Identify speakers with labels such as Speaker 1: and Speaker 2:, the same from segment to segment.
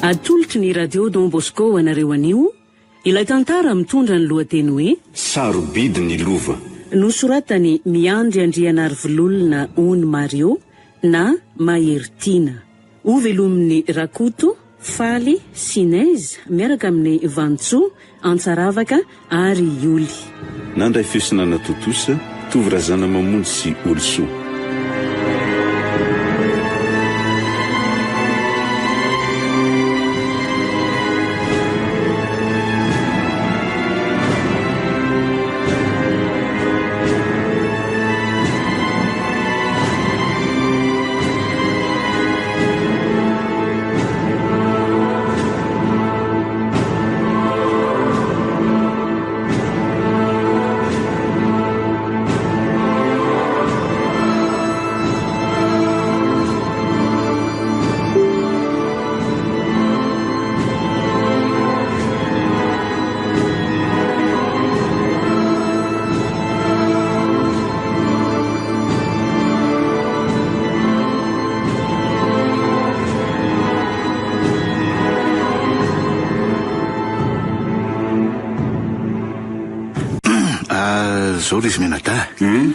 Speaker 1: Atolotry ny Radio Don Bosco ho anareo anio ilay tantara mitondra ny lohateny hoe.
Speaker 2: Sarobidy ny lova.
Speaker 1: Nosoratan'i Miandry Andrianarivololona Ony Mario na Mahery Tiana. Hovelomin'i Rakoto, Faly, Sinez miaraka amin'i Vanintsoa, Antsaravaka ary Ioly.
Speaker 2: Nandray feo sy nanatontosa, Tovo Razanamamonjy sy Olisoa.
Speaker 3: Zao ry izy mianadahy. Hmm?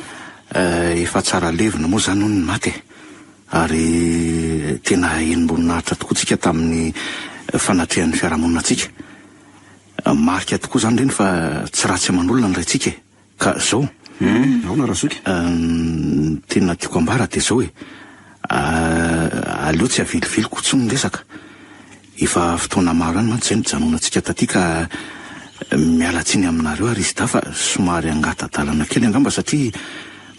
Speaker 3: Eh, efa tsara levona moa zany hono ny maty e. Ary tena henim-boninahitra tokoa tsika tamin'ny fanatrehan'ny fiarahamonina antsika. Marika tokoa izany ireny fa tsy ratsy aman'olona ny raintsika e! Ka zao.
Speaker 4: Hum, ahoana Razoky?
Speaker 3: Ny tena tiako ambara dia zao e! Aleo tsy aviliviliko intsony ny resaka. Efa fotoana maro ihany mantsy izay nijanonantsika taty ka miala tsiny aminareo ary izy dahy fa somary hangata-dalana kely angamba satria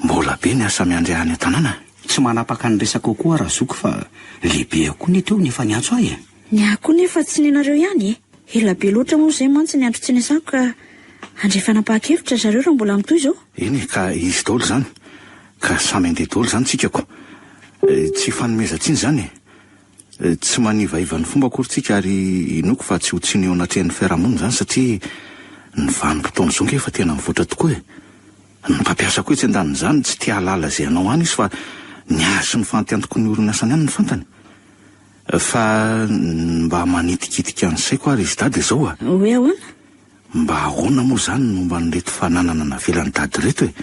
Speaker 3: mbola be ny asa miandry ahy any an-tanàna.
Speaker 4: Tsy manapaka ny resakao koa aho Razoky fa lehibe koa anie teo no efa niantso ahy e!
Speaker 5: Ny ahy koa nefa tsy nenareo ihany e! Ela be loatra moa izay mantsy ny andro tsy niasako ka handray fanapahan-kevitra ry zareo raha mbola mitohy izao.
Speaker 3: Eny e, ka izy daholo izany, ka samy handeha daholo izany tsika ko. Tsy ifanomezan-tsiny izany e. Tsy manivaiva ny fomba akory tsika ary inoako fa tsy ho tsiny eo anatrehan'ny fiarahamonina izany satria ny vanim-potoana izao nge efa tena mivoatra tokoa e. Ny mpampiasa koa etsy andanin'izany tsy te hahalala izay hanao any izy fa ny azy sy ny fantiantoky ny orinasany ihany no fantany. Fa ny mba manitikitika ny saiko ary izy dada izao a!
Speaker 5: Hoe ahoana?
Speaker 3: Mba ahoana moa izany ny momba an'ireto fananana navelan'i dada ireto e?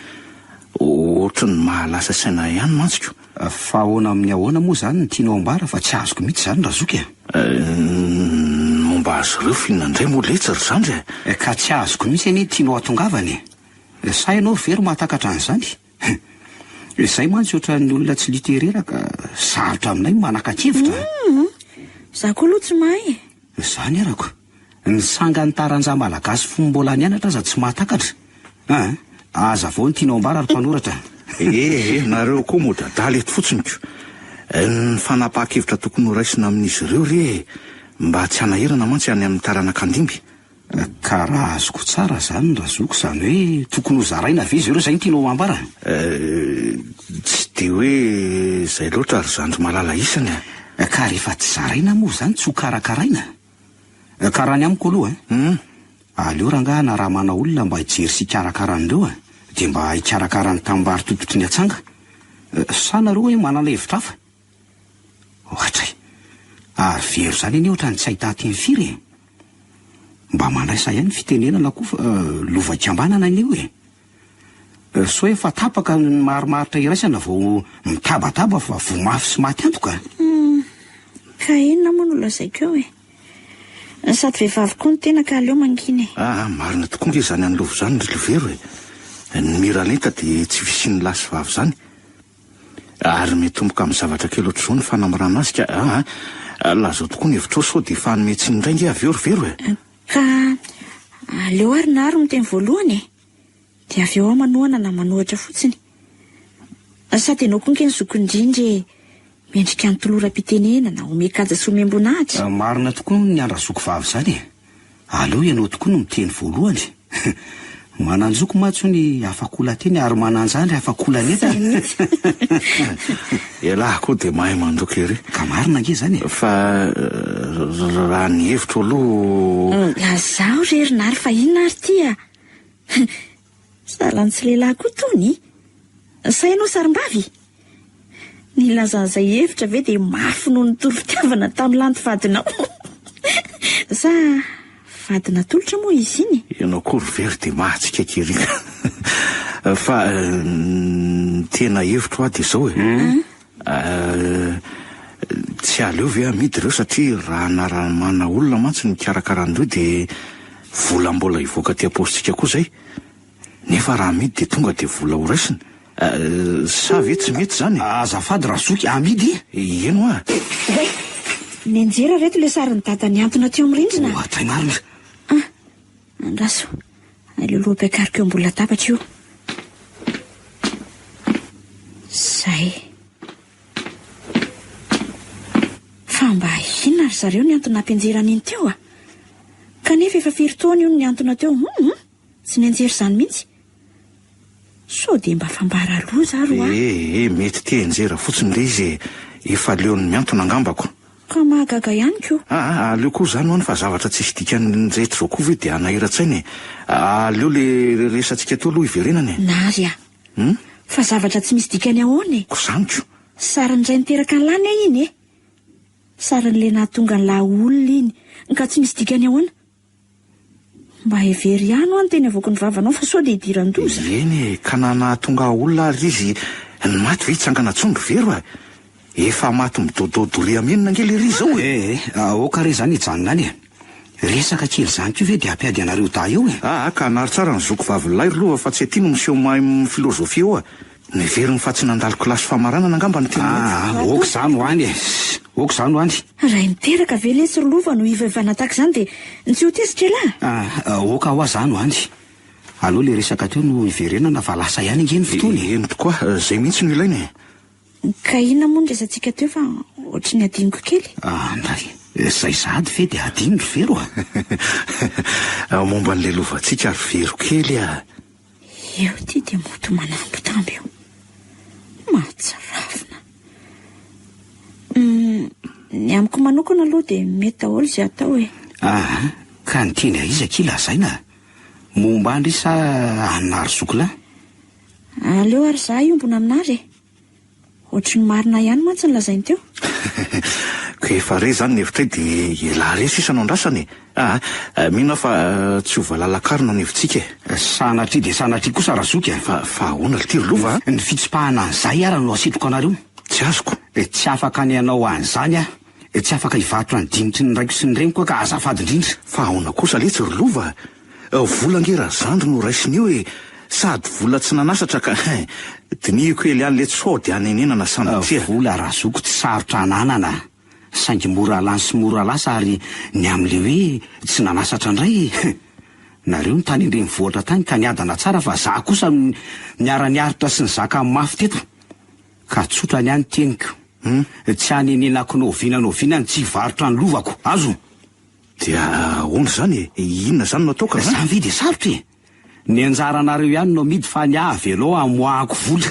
Speaker 3: Ohatry ny mahalasa saina ahy ihany mantsy ko!
Speaker 4: Fa ahoana amin'ny ahoana moa izany no tianao ambara fa tsy azoko mihitsy izany Razoky a!
Speaker 3: Ny momba azy ireo f'inona indray moa letsy ry zandry
Speaker 4: a! Ka tsy azoko mihitsy anie ny tianao hatongavana e! Sa ianao ry Vero mahatakatra an'izany? Izay mantsy ohatran'ny olona tsy literera ka sarotra aminay ny manaka-kevitra
Speaker 5: a! Hum! Za koa aloha tsy mahay e!
Speaker 4: Izany arako. Ny sangan'ny taranja malagasy fony mbola nianatra aza tsy mahatakatra. An! Hazavao ny tianao ambara ry mpanoratra a!
Speaker 3: Eh eh, nareo koa mody adala eto fotsiny ko! Ny fanapahan-kevitra tokony horaisina amin'izy ireo re e! Mba tsy hanahirana mantsy any amin'ny taranaka andimby.
Speaker 4: Ka raha azoko tsara zany Razoky zany hoe tokony ho zaraina ve izy ireo zay no tianao ho ambara?
Speaker 3: Eh, tsy dia hoe izay loatra ry zandry malala isany
Speaker 4: a! Ka rehefa tsy zaraina moa zany tsy ho karakaraina? Ka raha ny amiko aloha
Speaker 3: eh,
Speaker 4: aleo rangaha na raha mana olona mba hijery sy hikarakara an'ireo a, dia mba hikarakara ny tanimbary tototry ny atsanga. Sa nareo hoe manana hevitra hafa? Ohatray! Ary vero izany anie ohatran'ny tsy ahitan-teny firy e! Mba mandraisa ihany fitenenana koa fa lova ikambanana anie io e! Sao efa tapaka ny marimaritra iraisana vao mitabataba fa voa mafy sy maty antoka?
Speaker 5: Hum, ka inona moa no lazaiko eo e? Sady vehivavy koa ny tena ka aleo mangina e!
Speaker 3: Aa, marina tokoa nge izany an'i Lova izany ry Lovero e! Ny miralenta dia tsy fisian'ny lahy sy vavy izany. Ary mitomboka amin'ny zavatra kely ohatr'izao ny fanamorana azy ka aa lazao tokoa ny hevitrao sao dia efa hanome tsiny indray nge avy eo ry Vero e!
Speaker 5: Ka aleo ary Naro miteny voalohany e! Dia avy eo aho manohana na manohatra fotsiny. Sady ianao koa nge ny zokiny indrindra e! Mendrika ny toloram-pitenenana, omen-kaja sy omem-boninahitra.
Speaker 4: Marina tokoa ny an-dRazoky vavy izany e! Aleo ianao tokoa no miteny voalohany. Manan-joky mantsy hono afak'ola-teny ary manan-jandry afak'olan'entana.
Speaker 5: Izay mihitsy.
Speaker 3: Ialahy koa dia mahay mandoky ery.
Speaker 4: Ka marina ange izany e.
Speaker 3: Fa raha ny hevitro aloha.
Speaker 5: Lazao re ry Nary fa inona ary ity a? Sahala ny tsy lehilahy koa tony. Sa ianao sarimbavy? Nilaza an'izay hevitra ve dia mafy noho ny toro fitiavana tamin'ny landy vadinao? Sa vady natolotra moa izy iny?
Speaker 3: Ianao koa ry Vero dia mahatsikaiky ery ka. Fa ny tena hevitro hoa dia izao e. Tsy aleo ve amidy ireo satria raha naramana olona mantsy ny mikarakara an'ireo dia vola mbola hivoaka aty am-paosintsika koa izay. Nefa raha amidy dia tonga dia vola ho raisina. Sa ve tsy mety izany e?
Speaker 4: Azafady Razoky, amidy?
Speaker 3: Eny hoa.
Speaker 5: Oay! Nianjera reto ilay sarin'i Dada nihantona teo amin'ny rindrina.
Speaker 4: Ohatray marina.
Speaker 5: Ah! Andraso. Aleo aloha ampiakariko eo ambony latabatra io. Izay. Fa mba inona ry zareo ny antony nampianjera an'iny teo a? Kanefa efa firy taona io no nihantona teo. Hum! Tsy nianjera izany mihitsy. Sao dia mba fambara loza ary hoa.
Speaker 3: Eh eh, mety te hianjera fotsiny ilay izy e. Efa leon'ny mihantona angamba ko.
Speaker 5: Ka mahagaga ihany ko.
Speaker 3: Aa, aleo koa izany hono fa zavatra tsisy dikany rehetra izao koa ve dia hanahiran-tsaina e. Aleo le resatsika teo aloha hiverenana e.
Speaker 5: Nary a.
Speaker 3: Hum?
Speaker 5: Fa zavatra tsy misy dikany ahoana e?
Speaker 3: Ko izany ko.
Speaker 5: Sarin'ny ray niteraka an'lah anie iny e. Sarin'ilay nahatonga an'lah ho olona iny. Ka tsy misy dikany ahoana? Mba hevero ihany hoa ny teny avoaky ny vavanao fa sao dia hidiran-doza.
Speaker 3: Eny e, ka na nahatonga olona ary izy, ny maty ve hitsangana intsony ry Vero a? Efa maty midôdô doria amin'inona ange lery izao e!
Speaker 4: Eh eh, aoka re izany hijanona any e! Resaka kely izany koa ve dia hampiady anareo dahy eo e?
Speaker 3: Aa, ka anaro tsara ny zoky vavin'ilay ry lova fa tsy aty no miseho mahay mi-filozofia eo a! Neveriny fa tsy nandalo kilasy famaranana angamba ny teninay.
Speaker 4: Aa, aoka izany ho any e! Aoka izany ho any.
Speaker 5: Raha niteraka ve letsy ry Lova no hivaivana tahaka izany dia tsy ho tezitra ialahy?
Speaker 4: Aa, aoka hoa izany ho any. Aleo ilay resaka teo no hiverenana fa lasa ihany ange ny fotoana e!
Speaker 3: Eny tokoa, izay mihitsy no ilaina
Speaker 5: e! Ka inona moa no resatsika teo fa ohatry ny adinoko kely?
Speaker 4: Andray, izay sahady ve dia adino ry Vero a!
Speaker 3: Momba an'ilay lovantsika ry Vero kely a!
Speaker 5: Eo ity dia moto manambitamby eo. Mahatsiravina. Hum, ny amiko manokana aloha dia mety daholo izay atao e.
Speaker 4: Aa, ka ny teny aiza akia lazaina? Momba andry sa anà ry zoky lahy?
Speaker 5: Aleo ary za hiombona aminà re. Ohatry ny marina ihany mantsy ny lazainy teo.
Speaker 3: Ka efa re izany ny hevitray dia elah re sisa no andrasana e! Aa, mino aho fa tsy ho valala-karona ny hevitsika e!
Speaker 4: Sanatria dia sanatria kosa Razoky a!
Speaker 3: Fa, fa ahoana lty ry Lova a?
Speaker 4: Ny fitsipahana an'izay ara no asetriko anareo.
Speaker 3: Tsy azoko.
Speaker 4: Tsy afaka ny hanao an'izany aho. Tsy afaka hivarotra ny dinitry ny raiko sy ny reniko aho ka azafady indrindra.
Speaker 3: Fa ahoana kosa letsy ry Lova a? Vola ange razandry no raisiny eo e! Sady vola tsy nanasatra ka hein! Dinihiko kely ihany letsy sao dia hanenenana sanatria.
Speaker 4: Vola razoky tsy sarotra ananana saingy mora lany sy mora lasa ary ny amin'le hoe tsy nanasatra indray hein! Nareo no tany an-drenivohitra tany ka niadana tsara fa za kosa niara-niaritra sy nizaka mafy teto ka tsotra ny ahy ny teniko tsy hanenenako na oviana na oviana ny tsy hivarotra ny lovako azo!
Speaker 3: Dia ahoana izany e? Inona izany no atao ka?
Speaker 4: Izany ve dia sarotra e? Ny anjaranareo ihany no amidy fa ny ahy avelao hamoahako vola.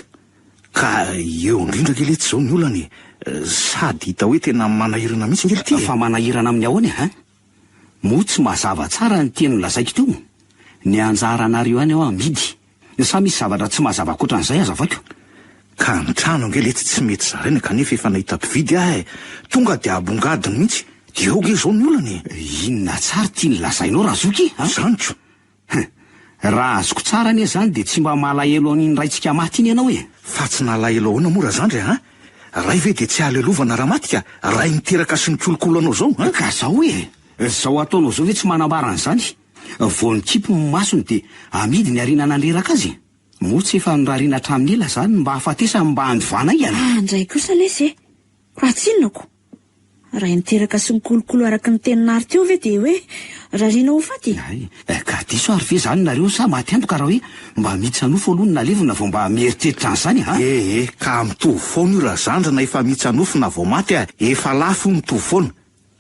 Speaker 3: Ka eo indrindra ange letsy izao ny olana e! Sady hita hoe tena manahirana mihitsy ange ity e!
Speaker 4: Fa manahirana amin'ny ahoana e? Hein? Moa tsy mazava tsara ny teny nolazaiko teo? Ny anjaranareo ihany aho amidy. Sa misy zavatra tsy mazava ankoatran'izay azavaiko?
Speaker 3: Ka ny trano ange letsy tsy mety zaraina kanefa efa nahita mpividy aho e! Tonga dia abongadiny mihitsy, dia eo ange izao ny olana e!
Speaker 4: Inona tsara ity nolazainao Razoky a?
Speaker 3: Izany ko!
Speaker 4: Hein! Raha azoko tsara anie izany dia tsy mba malahelo an'iny raintsika maty iny ianao e!
Speaker 3: Fa tsy nalahelo ahoana moa Razandry a! Ray ve dia tsy halelovana raha maty ka? Ray niteraka sy nikolokolo anao izao an!
Speaker 4: Ka zao e! Izao ataonao izao ve tsy manambara an'izany? Vao nikipy ny masony dia amidy ny harena nandreraka azy e! Moa tsy efa norariana hatramin'ny ela izany ny mba hahafatesany mba handovana haingana?
Speaker 5: Ah, ndray kosa lesy e! Raha tsy inona ko! Raha niteraka sy nikolokolo araka ny tenin'i Nary teo ve dia hoe rariana ho faty e?
Speaker 4: Hay, ka diso ary ve izany nareo sa maty antoka raha hoe mba mitsa-nofo aloha ny nalevina vao mba mieritreritra an'izany a?
Speaker 3: Eh eh, ka mitovy foana io razandry na efa mitsa-nofo na vao maty a! Efa lafo io mitovy foana!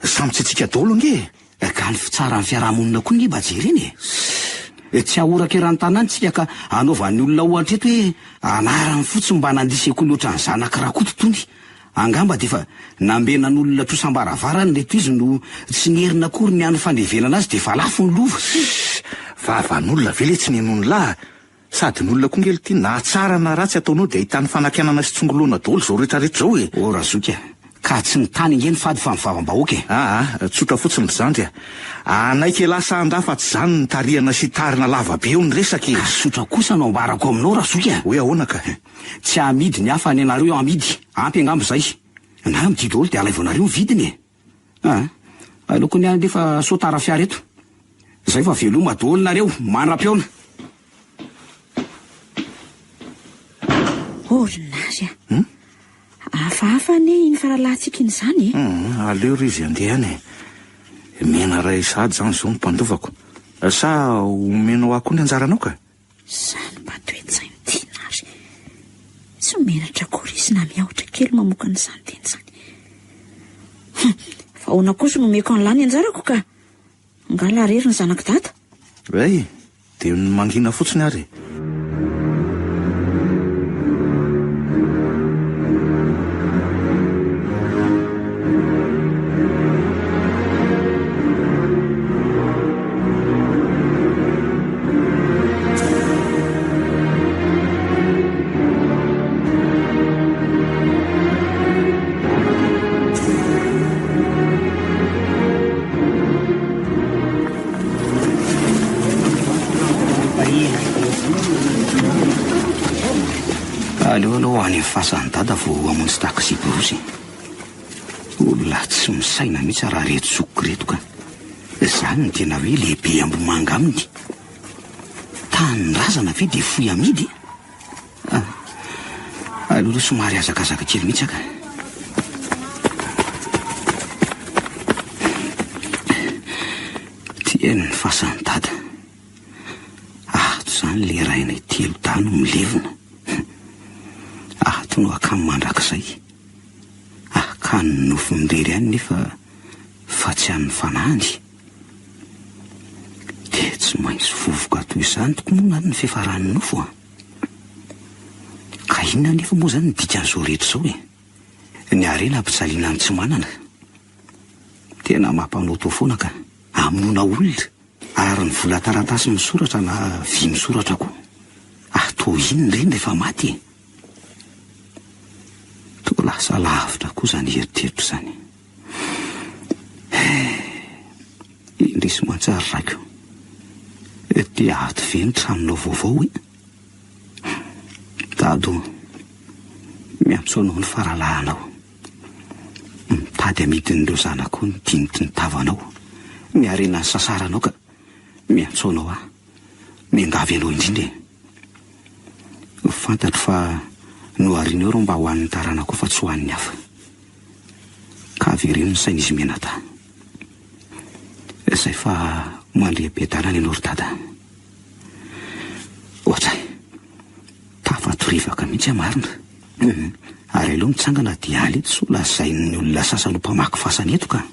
Speaker 3: Samy tsy antsika daholo ange e!
Speaker 4: Ka ny fitsaran'ny fiarahamonina koa nge mba jerena e! Tsy ahoraka eran'ny tanàna isika ka anaovan'ny olona ohatra eto hoe anarany fotsiny mba nandia sekoly ohatran'ny zanak'i Rakoto tony. Angamba dia efa nambenan'olona trosam-baravarana ireto izy no tsy nierina akory ny andro fandevenana azy dia efa lafo ny lova.
Speaker 3: Sss! Vavan'olona ve letsy ny henoin'lah? Sady ny olona koa nge lty na tsara na ratsy ataonao dia ahitany fanakianana sy tsongoloana daholo izao rehetra rehetra izao e!
Speaker 4: Oh razoky a! Ka tsy ny tany ange no fady fa ny vavam-bahoaka e!
Speaker 3: Aa, tsotra fotsiny ry zandry a! Hanaiky elah sa handà fa tsy izany no tarihana sy hitarina lava be eo ny resaka e!
Speaker 4: Ka tsotra kosa no ambarako aminao razoky a!
Speaker 3: Hoe ahoana ka?
Speaker 4: Tsy hamidy ny hafa ny anareo amidy, ampy angamba izay. Na amidy daholo dia alaivo anareo ny vidiny e! Aa, aleoko ny ahy nefa sao tara fiara eto. Izay fa veloma daholo nareo, mandra-pihaona!
Speaker 5: Oh ry Nary a! Hafahafa anie iny faralahintsika iny izany e!
Speaker 3: Hum, aleo ry izy handeha any e! Mena ray sahady izany izao ny mpandovako. Sa omenao ahy koa ny anjaranao ka?
Speaker 5: Izany mba toe-tsain'i Tiana ary. Tsy menatra akory izy na miahotra kely mamoaka an'izany teny izany. Hum, fa ahoana kosa no omeko an'lah ny anjarako ka? Angaha lah rery ny zanak'i dada?
Speaker 3: Hay, dia mangina fotsiny ary e.
Speaker 4: Aleo aloha any amin'ny fasan'i Dada vao hamonjy taxi-brousse e. Olona tsy misaina mihitsy raha ireto zokiko ireto ka. Izany no tena hoe lehibe Ambohimanga aminy. Tanindrazana ve dia fohy amidy e? Ah, aleo aloha somary hazakazaka kely mihitsy aka. Tiany ny fasan'i dada. Ato izany le rainay telo dahy no milevina. Ato no akany mandrakizay. Akany nofony irery ihany nefa fa tsy an'ny fanahiny. Dia tsy maintsy vovoka toy izany tokoa moa ngah ny fiafaran'ny nofo a! Ka inona anefa moa izany ny dikan'izao rehetra izao e? Ny harena ampijaliana ny tsy manana. Tena mampanaotao foana ka. Amonoana olona. Ary ny vola taratasy misoratra na vy misoratra koa. Atao inona ireny rehefa maty e? Toa lasa lavitra koa izany eritreritra izany. Eh, indrisy mantsy ary raiko. Dia ato ve ny tranonao vaovao e? Dado, miantso anao ny faralahinao. Mitady amidin'ireo zanakao ny diniky ny tavanao, ny harena nisasaranao ka miantso anao aho. Miangavy anao indrindra e. Fantatro fa noharianao ireo mba ho an'ny taranakao fa tsy ho an'ny hafa. Ka avereno ny sain'izy mianadahy. Izay fa mandria-piadanana ianao ry dada. Ohatray, tafatorevaka mihitsy aho marina. Ary aleo mitsangana dia aleo tsy ho lazain'ny olona sasany ho mpamaky fasana eto ka.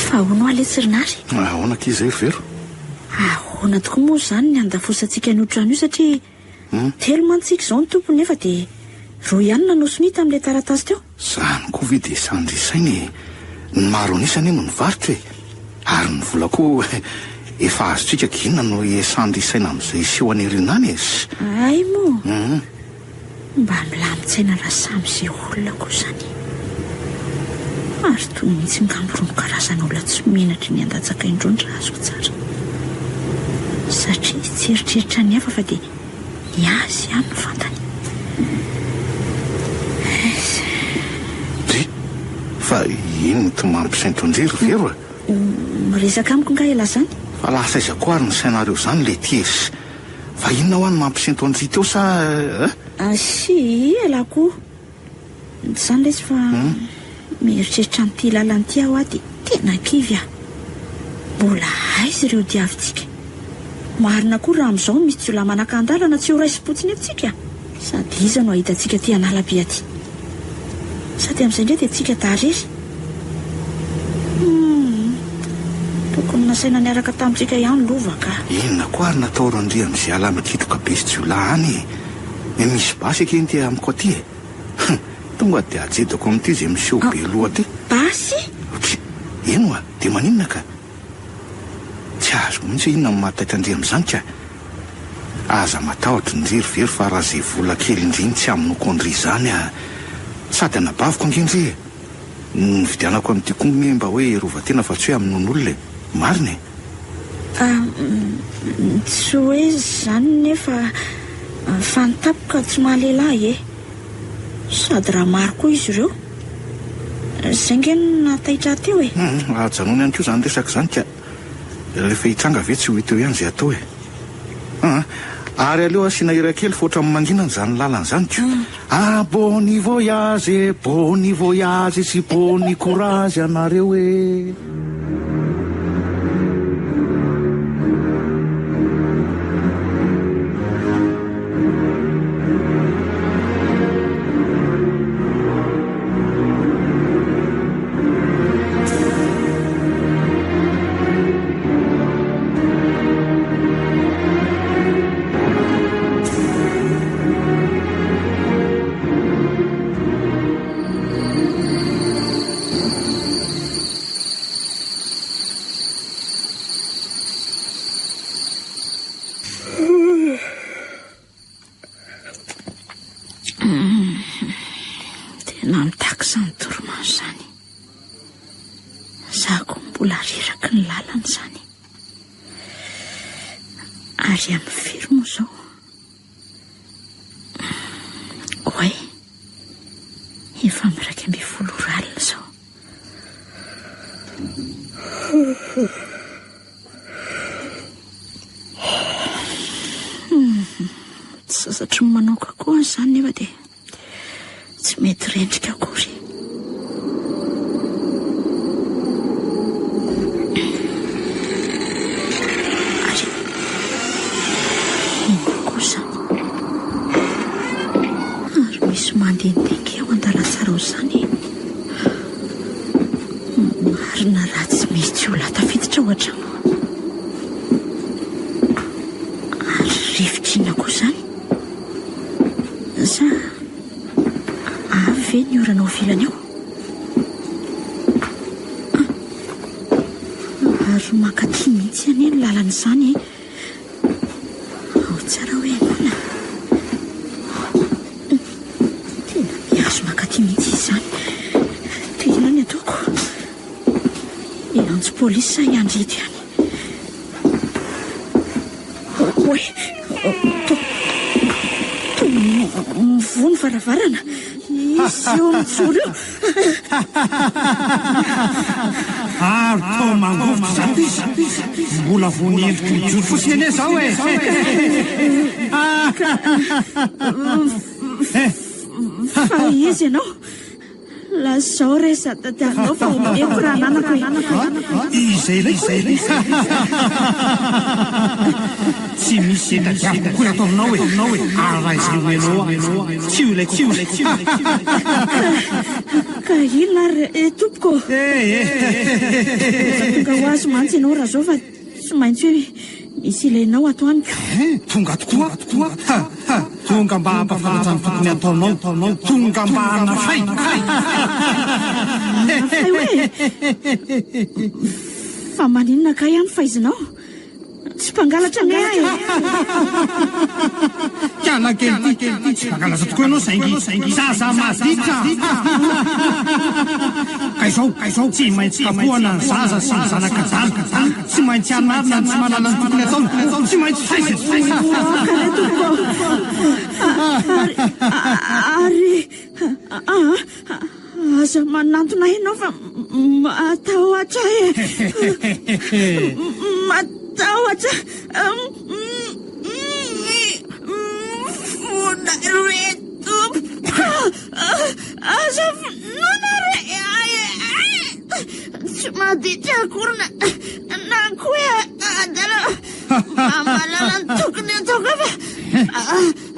Speaker 5: Fa ahoana hoa letsy ry Nary?
Speaker 3: Ahoana akia izay ry Vero?
Speaker 5: Ahoana tokoa moa izany ny handafosantsika an'io trano io satria telo mantsy tsika izao ny tompony nefa dia roa ihany no nanao sonia tamin'ilay taratasy teo.
Speaker 3: Izany koa ve dia sandry saina e! Ny maro an'isa anie no nivarotra e! Ary ny vola koa efa azontsika ka inona no hiasandry saina amin'izay hiseho any aoriana any e!
Speaker 5: Hay moa! Mba milamin-tsaina raha samy izay olona koa izany e! Ary toy mihitsy angamba irony karazan'olona tsy menatry ny handatsaka indrony raha azoko tsara. Satria izy tsy eritreritra ny hafa fa dia ny azy ihany no fantany. Aiza.
Speaker 3: Dry! Fa inona ity mampisento an-dry ry Vero a?
Speaker 5: Miresaka amiko angaha ialahy izany?
Speaker 3: Fa lasa aiza koa ary ny sainareo izany letia e! Fa inona hoa no mampisento an-dry teo sa eh?
Speaker 5: Asia ialahy koa. Tsy izany lesy fa mieritreritra an'ity lalana ity aho dia tena kivy aho. Mbola aiza ireo diavintsika? Marina koa raha amin'izao misy jiolahy manakan-dalana tsy ho raisim-potsiny eto tsika. Sady iza no hahita antsika aty an'ala be aty? Sady amin'izay indray dia tsika dahy irery. Humm. Tokony nasaina niaraka tamintsika ihany Lova ka.
Speaker 3: Inona koa ary natao Randria amin'izay ala mikitroka be sy jiolahy any e? Ny misy basy akia inty amiko aty e. Hum. Tonga dia ajedako amin'ity izay miseho be loha aty.
Speaker 5: Basy?
Speaker 3: Otry. Eny oa, dia maninona ka? Tsy azoko mihitsy hoe inona no mahataitra an-dry amin'izany ka! Aza matahotra ndry ry very fa raha izay vola kely ndry iny tsy hamonoako an-dry izany ah! Sady anabaviko ange ndry e! Ny nividianako an'ity koa nge mba hoe hiarovan-tena fa tsy hoe hamonoan'olona e! Marina e!
Speaker 5: Tsy hoe izany nefa fa ny tampoka tsy maha lehilahy e! Sady raha maro koa izy ireo. Izay nge no nahataitra ahy teo e!
Speaker 3: Hum, ajanony ihany koa izany resaka izany ka. Rehefa hitranga ve tsy ho hita eo ihany izay atao e! Aa! Ary aleo asiana hira kely fa ohatran'ny manginana izany lalana izany ko! Ah boni voyage e, boni voyage sy boni courage anareo e!
Speaker 5: Tena mitaky izany torimaso izany. Za koa mbola reraky ny lalana izany. Ary amin'ny firy moa izao? Oay, efa amin'ny 11 ora alina izao. Tsy sasatry ny manoaka koa aho izany nefa dia tsy mety rendrika akory. Ary inona koa izany? Ary misy mandehandeha ao an-dalantsara ao izany e. Marina raha tsy misy jiolahy tafiditra ao an-trano. Ary rivotra inona koa izany? Sa avy ve ny orana ao ivelany ao? Ary mankaty mihitsy anie ny lalana izany e. Ao tsara hoe ahoana? Tena mihazo mankaty mihitsy izy izany. Dia inona ny ataoko? Hiantso polisy sa hiandry eto ihany? Oay, to, to mivoha ny varavarana. Izy io mijoro io.
Speaker 6: Ary toa mangovitra izato izy. Mbola vao ny endriky mijoro fotsiny anie izao e.
Speaker 5: Fa iza ianao? Lazao re za tadiavinao fa omeko raha ananako e.
Speaker 6: Izay ilaiko e. Tsy misy izay tadiaviko akory ato aminao e. Ary raha izay omenao ahy, tsy ho ilaiko akory.
Speaker 5: Ka inona ary e tompoko? Aza tonga ho azy mantsy ianao raha zao fa tsy maintsy hoe misy ilainao ato amiko.
Speaker 6: Tonga tokoa aho. Tonga mba hampahafantatra ny tokony hataonao. Tonga mba hanafay.
Speaker 5: Hanafay hoe? Fa maninona kay aho no faizinao? Tsy mpangalatra ange aho e!
Speaker 6: Kiala kely ity, tsy mpangalatra tokoa ianao saingy zaza maditra. Ka izao, tsy maintsy kapohana ny zaza sy ny zanak'adala. Tsy maintsy anarina ny tsy mahalala ny tokony ataony. Tsy maintsy faizina.
Speaker 5: Aoka re tompoko ô! Ary, ary, aa, aza manantona ahy ianao fa matahotra ahy e! Matahotra. Mifona re tompoko. Aza vonoina re ahy e! Tsy maditra akory na na koa hoe adala. Mahalala ny tokony ataoko fa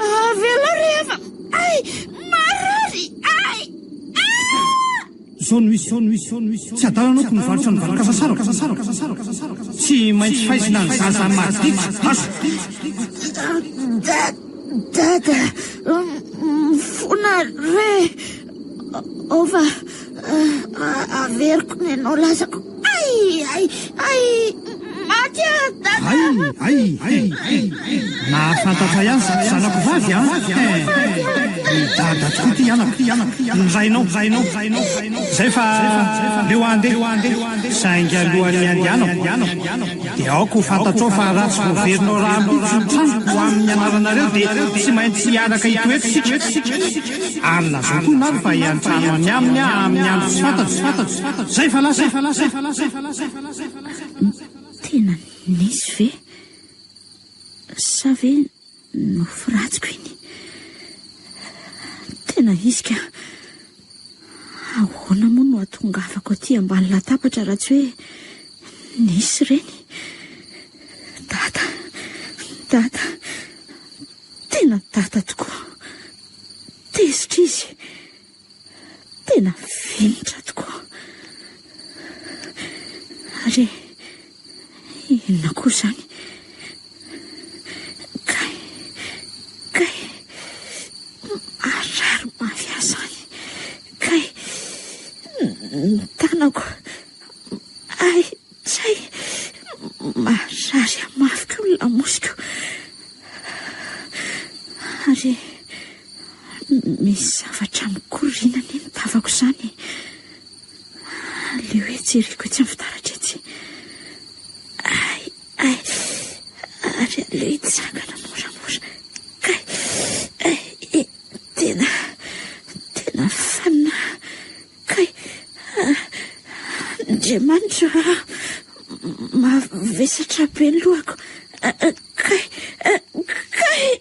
Speaker 5: avelao re fa.
Speaker 6: Zao no izy, tsy adala anao ko nivarotra ny valin-kasasarako. Tsy maintsy faizina ny zaza maditra. Azo.
Speaker 5: Dada, mifona re. Ao fa averiko ny anao lasako. Ay, ay, ay, maty aho, dada.
Speaker 6: Ay, ay, ay. Nahafantatra ihany zato zanako vavy an. Ny dada tokoa ty anako, ny rainao, zay fa leo handeha, saingy alohan'ny handehanako dia aoka ho fantatrao fa raha tsy voaverinao rahampitso ny tranoko ho amin'ny anaranareo dia tsy maintsy hiaraka hitoetra isika, ary lazao koa Nary fa hiantrano any aminy aho amin'ny andro tsy fantatro, zay fa lasa.
Speaker 5: Tena nisy ve? Sa ve nofy ratsiko iny? Tena izy ka! Ahoana moa no hahatongavako aty ambany latabatra raha tsy hoe nisy ireny? Dada! Dada! Tena dada tokoa! Tezitra izy! Tena vinitra tokoa. Ary inona koa izany? Kay, kay, marary mafy ahy izany. Kay, ny tanako, ay, tsay, marary ahy mafy koa ny lamosiko. Ary Misy zavatra mikoriana anie ny tavako izany e. Aleo hoe jereko etsy amin'ny fitaratra etsy. Ay, ay, ary aleo hitsangana moramora. Kay, ay, tena, tena fanina. Kay, Andriamanitra a, mavesatra be ny lohako. Kay, kay.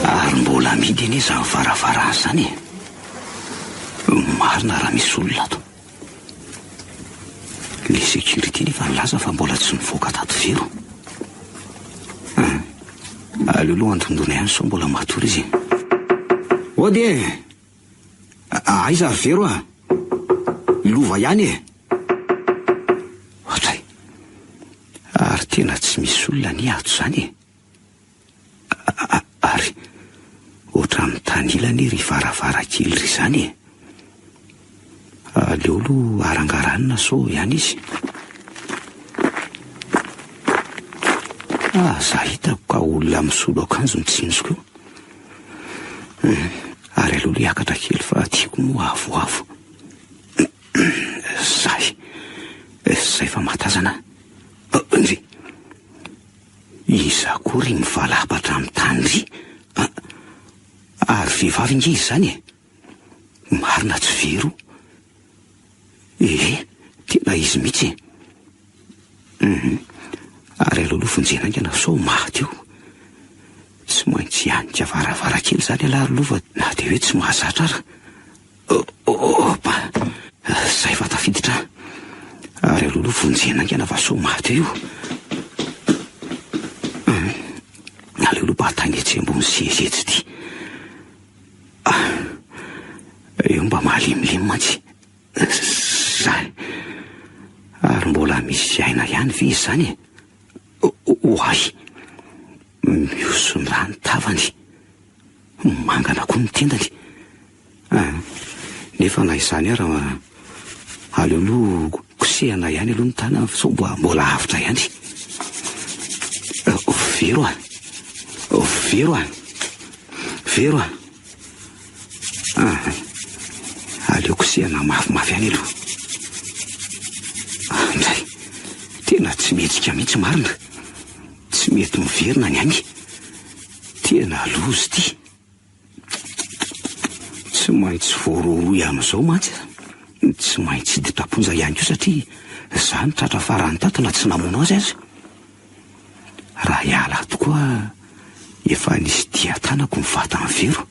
Speaker 4: Ary mbola amidy anie izany varavarana izany e. Marina raha misy olona ato. Le sécurité nefa nilaza fa mbola tsy nivoaka tato Vero. Hum. Aleo aloha andondona ihany sao mbola matory izy e. Ody e! Aiza ry Vero a? Lova ihany e! Ohatray. Ary tena tsy misy olona anie ato izany e! Ary ohatran'ny mitanila anie ry varavarankely ry izany e! Aleo aloha arangaranina sao ihany izy. Aza hitako ka olona misolo akanjo no tsinjoko eo. Ary aleo aloha hiakatra kely fa tiako moa avoavo. Zay. Zay fa mahatazana. Ndry. Iza koa ry mivalapatra amin'ny tany ry? Ary vehivavy ange izy izany e. Marina tsy vero. Ee, tena izy mihitsy e. Hum, ary aleo aloha vonjena haingana sao maty eo. Tsy maintsy hianika varavarankely izany ialahy ry Lova na dia hoe tsy mahazatra ara. Opa! Zay fa tafiditra aho. Ary aleo aloha vonjena haingana fa sao maty eo io. Hum, aleo aloha mba hatainga etsy ambony seza etsy ity. Ah, eo mba mahalemilemy mantsy. Zay. Ary mbola misy aina ihany ve izany e? Oay! Mihoson-drà ny tavany. Mangana koa ny tendany. Ah, nefa na izany ara, aleo aloha kosehana ihany aloha ny tanany sao mba mbola avotra ihany. Vero a! Vero a! Vero a! Ah, aleo kosehana mafimafy ihany aloha. Andray, tena tsy mihetsika mihitsy marina. Tsy mety miverina ny ainy. Tena loza ity. Tsy. maintsy voarohirohy amin'izao mantsy a. Tsy maintsy hiditra am-ponja ihany koa satria izaho no tratra farany tato na tsy namono azy aza. Raha hiala ato koa efa nisy dian-tanako ny vatan'i Vero.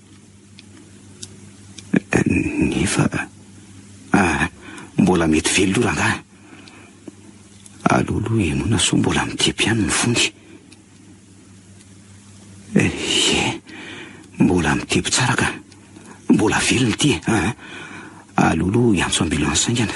Speaker 4: Nefa ah, mbola mety velona io rangahy. Aleo aloha henoina sao mbola mitepy ihany ny fony. Ie, mbola mitepy tsara ka. Mbola velona ity e. Aa, aleo aloha hiantso ambulance haingana.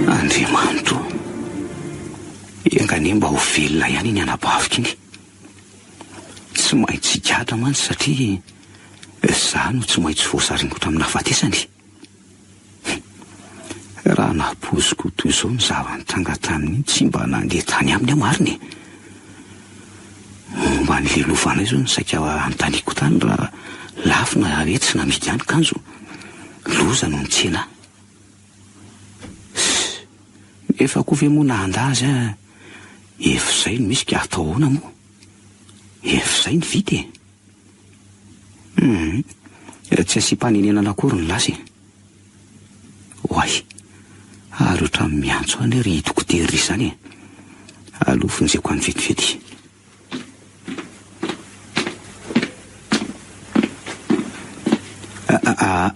Speaker 4: Andriamanitro ô! Enga anie mba ho velona ihany iny anabaviko iny. Tsy maintsy higadra mantsy satria izaho no tsy maintsy voasaringotra amin'ny nahafatesany. Raha nampoiziko toy izao ny zava-nitranga tamin'iny tsy mba nandeha tany aminy aho marina e! Momba an'ilay lovanay izao no saika anontaniako tany raha lafo na hoe tsy namidy ihany kanjo loza no nitsena ahy. Ss! Nefa koa ve moa nahanda azy aho efa izay no misy ka atao ahoana moa? Efa izay ny vita e! Hum, tsy asiam-panenenana akory ny lasa e! Oay! Ary ohatran'ny miantso ahy anie ry dokotera ry izany e! Aleo vonjeko any vetivety.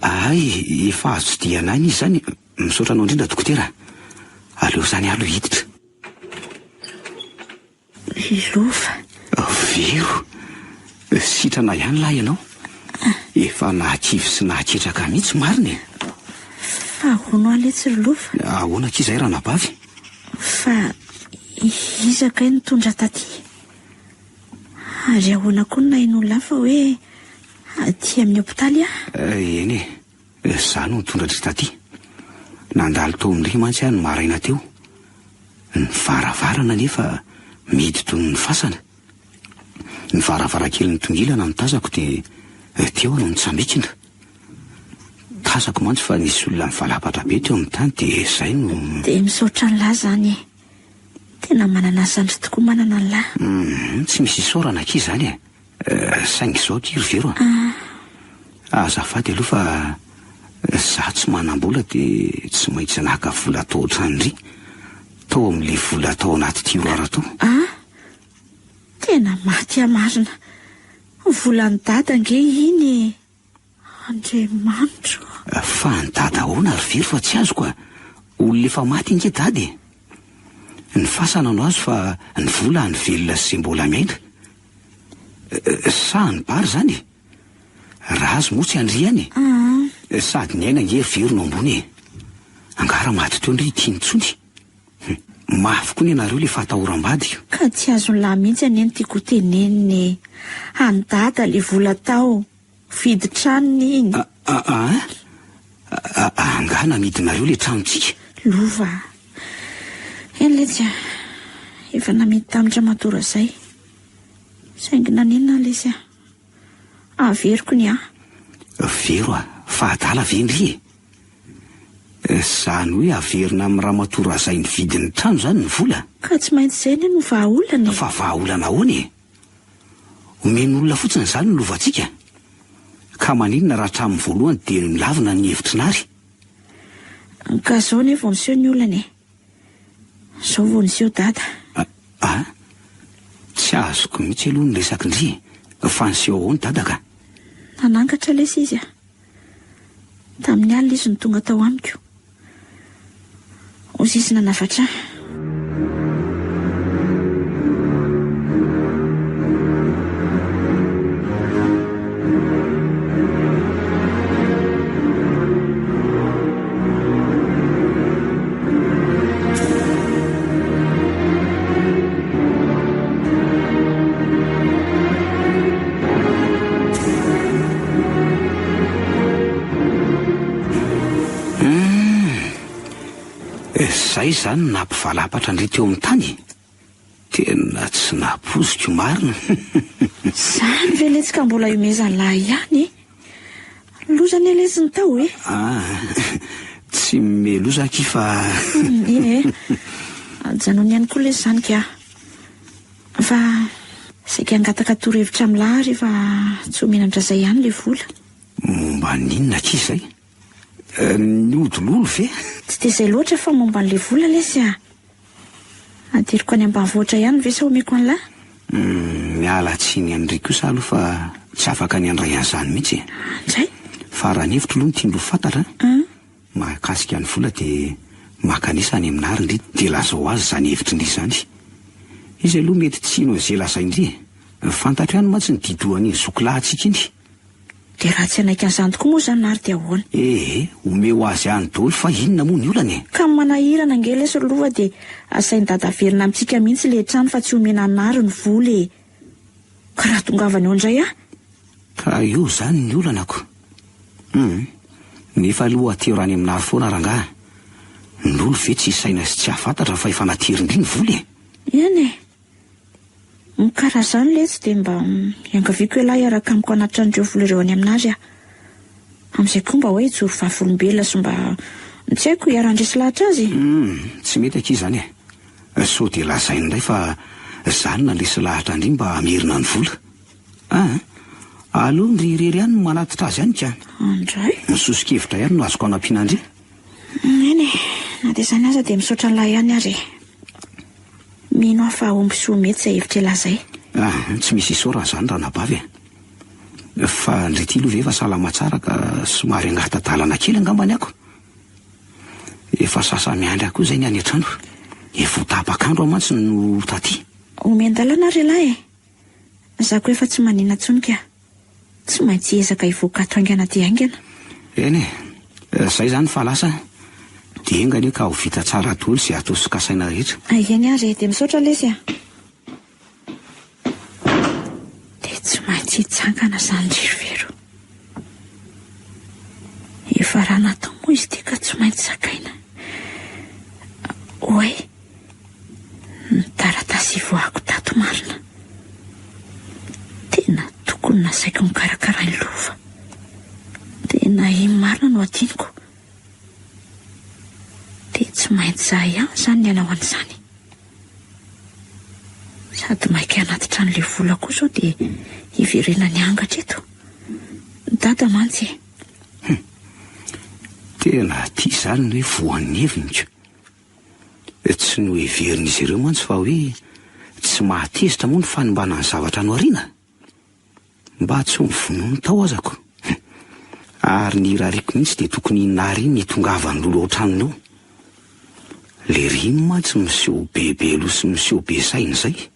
Speaker 4: Hay, efa azo tsidihana aina izy izany. Misaotra anao indrindra dokotera. Aleo izany aho aloha hiditra.
Speaker 5: Lova.
Speaker 4: Vero, sitrana ihany lahy ianao. Efa nahakivy sy nahaketraka mihitsy marina e.
Speaker 5: Fa hono aho letsy ry Lova.
Speaker 4: Ahoana akia izay ranabavy?
Speaker 5: Fa iza kay nitondra taty? Ary ahoana koa no nahenoan'lah fa hoe aty amin'ny hopitaly aho?
Speaker 4: Eny e, Izaho no nitondra dry taty. Nandalo tao amin-dry mantsy aho ny maraina teo. Ny varavarana anefa mihidy toy ny fasana. Ny varavarankely nitongilana no tazako dia teo aho no nitsambikina. Tazako mantsy fa nisy olona nivalapatra be teo amin'ny tany dia izay no.
Speaker 5: Dia misaotra an'lah izany e. Tena manana zandry tokoa manana an'lah.
Speaker 4: Hum, tsy misy isaorana akia izany e. Saingy izao akia ry Vero a! Azafady aloha fa za tsy manam-bola dia tsy maintsy naka vola tao an-tranon-dry, tao amin'ilay vola tao anaty tiroir tao.
Speaker 5: Ah! Tena maty aho marina! Volan'i Dada ange iny e! Andriamanitro
Speaker 4: ô! Fa an'i Dada ahoana ry Vero fa tsy azoko a! Olona efa maty ange Dada e! Ny fasana no azo fa ny vola any velona sy izay mbola miaina. Sa any bar izany e? Raha azy moa tsy andriany e! Sady ny aina ange ry Vero no ambony e! Angaha raha maty teo ndry ity intsony? Hum! Mafy koa ny anareo le fahatahoram-bady.
Speaker 5: Ka tsy azon'lah mihitsy anie ny tiako ho tenenina e! An'i Dada le vola tao! Vidy tranony iny.
Speaker 4: Aa Angaha namidinareo le tranontsika?
Speaker 5: Lova a! Eny letsy a! Efa namidy tamin-dRamatoa Razay. Saingy nanenina aho lesy a! Averiko ny ahy.
Speaker 4: Vero a! Fa adala ve ndry e? Izany hoe averina amin'i Ramatoa Razay nividy ny trano izany ny vola?
Speaker 5: Ka tsy maintsy izay anie no vahaolana e!
Speaker 4: Fa vahaolana ahoana e? Omen'olona fotsiny izany ny lovantsika? Ka maninona raha hatramin'ny voalohany dia nolavina ny hevitry Nary?
Speaker 5: Ka izao anie vao niseho ny olana e! Izao vao niseho Dada.
Speaker 4: A! Tsy azoko mihitsy aloha ny resak'i ndry e! Fa niseho ahoana Dada ka?
Speaker 5: Nanangatra lesy izy a! Tamin'ny alina izy no tonga tao amiko. Hoy izy nanafatra ahy.
Speaker 4: Humm! Izay izany no nampivalapatra an-dry teo amin'ny tany e! Tena tsy nampoiziko marina.
Speaker 5: Izany ve letsy ka mbola ihomezan'lahy ihany e! Loza anie letsy ny tao e!
Speaker 4: Ah, tsy mimehy loza akia fa.
Speaker 5: Eny e! Ajanony ihany koa lesy izany ka. Fa saika hangataka torohevitra amin'lah aho rehefa tsy omena an-dRazay ihany ilay vola.
Speaker 4: Momba ny inona akia izay? Ny ody lolo ve?
Speaker 5: Tsy dia izay loatra fa momba an'ilay vola lesy a! Ateriko any ambanivohitra ihany ve sa omeko an'lah?
Speaker 4: Miala tsiny an-dry kosa aloha fa tsy afaka ny handray an'izany mihitsy e!
Speaker 5: Anjay?
Speaker 4: Fa raha ny hevitro aloha no tian-dry ho fantatra an, mahakasika ny vola dia mankanesa any aminà ry ndry dia lazao azy izany hevitry ndry izany. Izy aloha mety tsy hino an'izay lazain-dry e! Fantatro ihany mantsy ny didohan'iny zokilahintsika iny.
Speaker 5: Dia raha tsy hanaiky an'izany tokoa moa izany Nary dia ahoana?
Speaker 4: Ee, omeo azy any daholo fa inona moa ny olana e?
Speaker 5: Ka ny manahirana ange lesy ry Lova dia asain'i Dada averina amintsika mihitsy ilay trano fa tsy omena an'i Nary ny vola e! Ka raha tongavany eo indray aho?
Speaker 4: Ka eo izany ny olana ko! Hum, nefa aloha atero any amin'i Nary foana rangaha. Ny lolo ve tsy hisaina sy tsy hahafantatra fa efa naterin-dry ny vola e?
Speaker 5: Eny e! Ny karaha izany letsy dia mba iangaviako ialahy hiaraka amiko hanatitra an'ireo vola ireo any amin'azy aho. Amin'izay koa mba hoe hijoro vavolombelona sy mba, tsy haiko, hiara-handresy lahatra azy e.
Speaker 4: Humm, tsy mety akia izany e. Sao dia lazainy indray fa za no nandresy lahatra an-dry mba hamerina ny vola. Aa, aleo ndry irery ihany no manatitra azy any ka.
Speaker 5: Andray.
Speaker 4: Ny soso-kevitra ihany no azoko anampiana an-dry.
Speaker 5: Eny e, na dia izany aza dia misaotra an'lahy ihany ary e. Mino aho fa hahomby sy ho mety izay hevitr'ialahy izay.
Speaker 4: Ah, tsy misy isaorana izany ranabavy e. Fa ndry ity aloha ve efa salama tsara ka somary hangata-dalana kely angamba ny ako. Efa sasa-miandry ahy koa izay ny any an-trano. Efa ho tapak'andro aho mantsy no taty.
Speaker 5: Omen-dalana ary ialahy e. Za koa efa tsy manina intsony ka. Tsy maintsy hiezaka hivoaka ato haingana dia haingana.
Speaker 4: Eny e, zay izany fa lasa dia enga anie ka ho vita tsara daholo izay atao sy kasaina rehetra.
Speaker 5: Eny ary e, dia misaotra lesy a. Dia tsy maintsy hitsangana izany ry Rivero. Efa raha natao moa izy ity ka tsy maintsy zakaina. Oay. Ny taratasy ivoahako tato marina. Tena tokony nasaiko nokarakarain'i Lova. Tena iny marina no adinoko. Dia tsy maintsy izaho ihany izany ny hanao an'izany. Sady maika hanatitra an'ilay vola koa izao dia hiverenany angatra eto. Dada mantsy e.
Speaker 4: Hum. Tena aty izany ny hoe voan'ny heviny ko. Tsy noheverin'izy ireo mantsy fa hoe tsy mahatezitra moa ny fanimbana ny zavatra nohariana? Mba tsy ho novonoiny tao aza ko. Ary ny irariako mihitsy dia tokony hinary iny hitongavan'i Lolo ao an-tranony ao. Lery iny mantsy miseho bebe loha sy miseho be saina izay.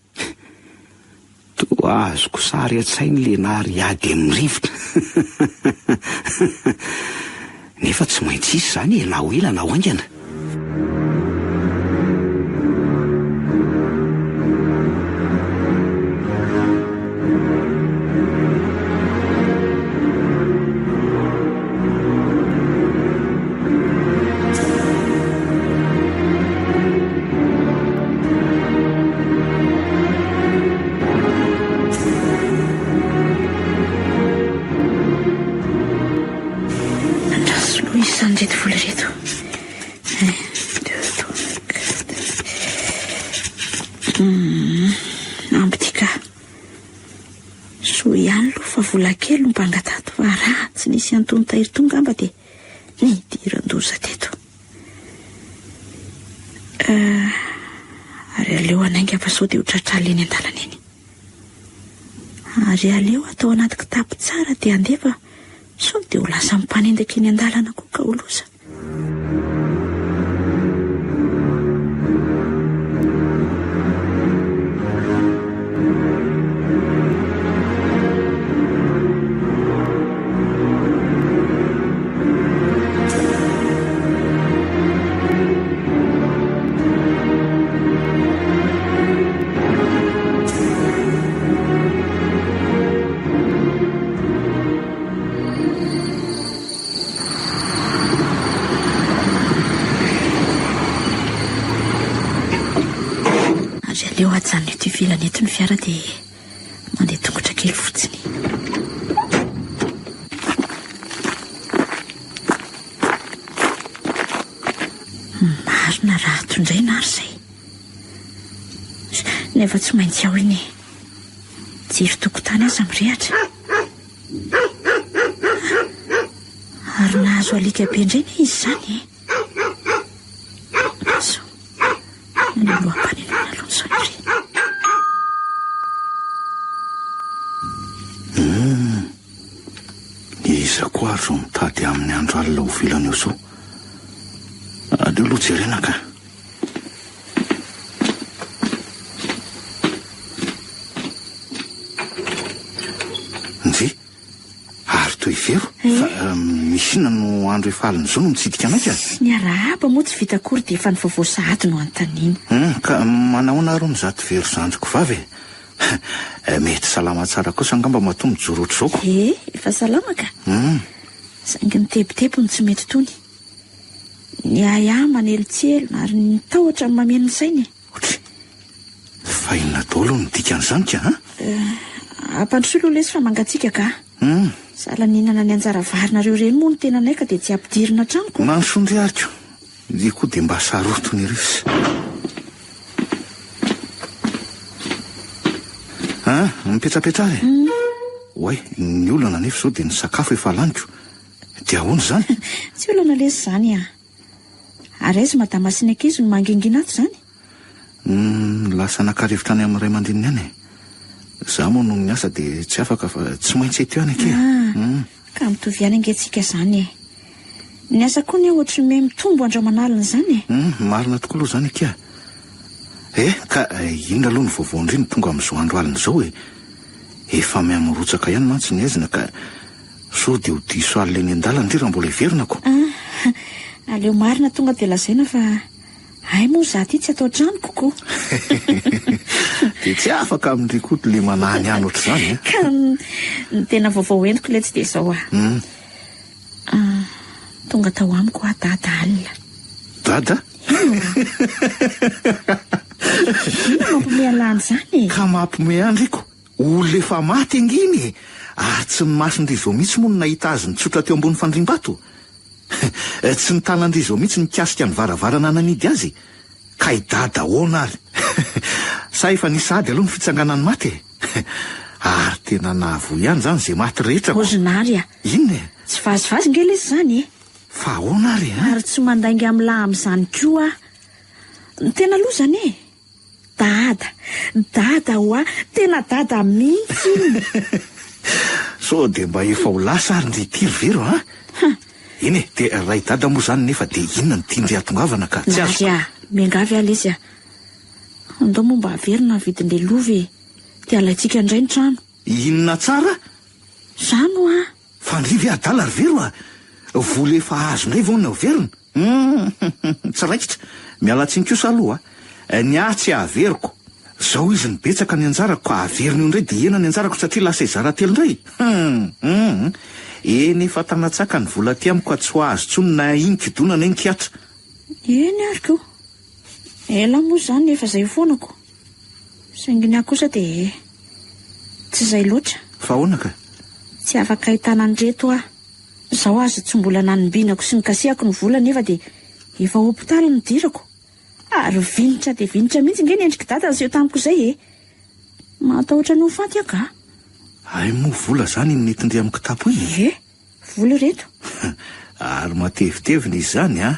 Speaker 4: Toa azoko sary an-tsaina ilay nary hiady amin'ny rivotra. Nefa tsy maintsy hisy izany e, na ho ela na ho haingana.
Speaker 5: Andraso aloha isan'ireto vola ireto. Un, deux, trois, quatre. Hmm, ampy ity ka. Soa ihany aloha fa vola kely no banga tato fa raha tsy nisy an'itony tahiry itony angamba dia nidiran-doza teto. Euh, ary aleo hanainga fa sao dia ho tratra alina eny an-dalana eny. Ary aleo atao anaty kitapo tsara dia handeha fa sao dia ho lasa mpanendaka eny an-dalana koa ka ho loza. Aleo ajanona eto ivelany eto ny fiara dia mandeha tongotra kely fotsiny. Marina raha ato indray na ary izay. Nefa tsy maintsy ao iny e. Jiro tokotany aza mirehatra. Ary nahazo alika be indray ne izy izany e. Azo. Ny loha-panenana aloha ny sonnerie.
Speaker 3: Hum. Iza koa ary izao mitady amin'ny andro alina ho vilana eo izao? Aleo aloha jerena ka. Njy, ary toy vero fa eh? misy inona no andro efa alina izao no mitsidika anay ka?
Speaker 5: Ny arahaba moa tsy vita akory dia efa ny vaovao sahady no anontaniana.
Speaker 3: Hum, ka manahoana ary hono izato vero zandriko vavy e? Eh, mety salama tsara kosa angamba matoa mijoro ohatr'izao ko.
Speaker 5: Eh, efa salama ka.
Speaker 3: Hum.
Speaker 5: Saingy ny tebiteby no tsy mety tony. Ny ahiahy manelitselina ary ny tahotra no mameno ny saina e.
Speaker 3: Otry. Fa inona daholo no dikan'izany ka an?
Speaker 5: Eh, ampandrosoy aloha lesy fa mangatsiaka ka.
Speaker 3: Hum.
Speaker 5: Sahala nihinana ny anjara varinareo ireny moa ny tenanay ka dia tsy ampidirina an-trano ko.
Speaker 3: Mandrosoa ndry ary ko. Ndry koa dia mba sarotiny ery izy. An, mipetrapetraha e. Oay, ny olana anefa izao dia ny sakafo efa laniko. Dia ahoana izany?
Speaker 5: Tsy olana lesy izany an! Ary aiza madama sy ny ankizy no mangingina ato izany?
Speaker 3: Humm, lasa naka rivotra any amin'ny ray aman-dreniny any e! Izaho moa noho ny asa dia tsy afaka fa tsy maintsy eto ihany akia.
Speaker 5: Ah, ka mitovy ihany ange tsika izany e! Ny asa koa anie ohatry ny miha mitombo andro aman'alina izany e!
Speaker 3: Humm, marina tokoa aloha izany akia. Eh, ka inona aloha ny vaovao ndry no tonga amin'izao andro alina izao e? Efa miha-mirotsaka ihany mantsy ny haizina ka Sao dia ho diso alina eny an-dalana ity raha mbola hiverina ko.
Speaker 5: Ah, aleo marina tonga dia lazaina fa hay moa za ty tsy ato an-tranoko ko.
Speaker 3: Dia tsy afaka amin-dry Koto le manany ihany ohatr'izany eh.
Speaker 5: Ka ny tena vaovao entiko letsy dia izao ah.
Speaker 3: Hmm.
Speaker 5: Ah, tonga tao amiko ah dada alina.
Speaker 3: Dada?
Speaker 5: Inona mampiomehy an'lah an'izany e?
Speaker 3: Ka mampiomehy ahy ndry ko. Olona efa maty ange iny e! Ary tsy ny mason-dry izao mihitsy moa no nahita azy nitsotra teo ambony fandriam-bato. Tsy ny tanan-dry izao mihitsy nikasika ny varavarana nanidy azy e! Ka i Dada ahoana ary? Sa efa nisy sahady aloha ny fitsanganan'ny maty e? Ary tena nahavoa ihany izany izay maty rehetra ko!
Speaker 5: Ozonary a!
Speaker 3: Inona e?
Speaker 5: Tsy vazivazy nge lesy izany e!
Speaker 3: Fa ahoana ary e?
Speaker 5: Ary tsy mandainga amin'lah amin'izany koa aho. Ny tena loza anie e! Dada, dada hoa, tena dada mihitsy iny.
Speaker 3: Sao dia mba efa ho lasa ary ndry ity ry Vero a? Eny e, dia raha i dada moa izany nefa dia inona no tian-dry hahatongavana ka? Tsy azoko.
Speaker 5: Nary a, miangavy aho lesy a. Andao moa mba averina ny vidin'ilay lova e. Dia alaintsika indray ny trano.
Speaker 3: Inona tsara?
Speaker 5: Izany hoa.
Speaker 3: Fa ndry ve adala ry Vero a? Vola efa azo indray vao no averina? Humm tsy raikitra. Miala tsiny kosa aloha a. Ny ahy tsy averiko. Zao izy no betsaka ny anjarako ka averina eo indray dia hihena ny anjarako satria lasa hizara telo indray? Humm humm. Eny efa tanatsaka ny vola aty amiko ka tsy ho azo intsony na iny kidona na iny kihatra.
Speaker 5: Eny ary ko. Ela moa izany efa izay foana ko. Saingy ny ahy kosa dia tsy izay loatra.
Speaker 3: Fa ahoana ka?
Speaker 5: Tsy afaka ahitana an'ireto aho. Izao aza tsy mbola nanombinako sy nikasihako ny vola nefa dia efa hopitaly no nidirako. Ary vinitra dia vinitra mihitsy nge ny endrik'i dada niseho tamiko izay e! Matahotra ny ho faty aho ka.
Speaker 3: Hay moa vola izany iny nentin-dry amin'ny kitapo iny e?
Speaker 5: Ie, vola ireto.
Speaker 3: Ary matevitevina izy izany an!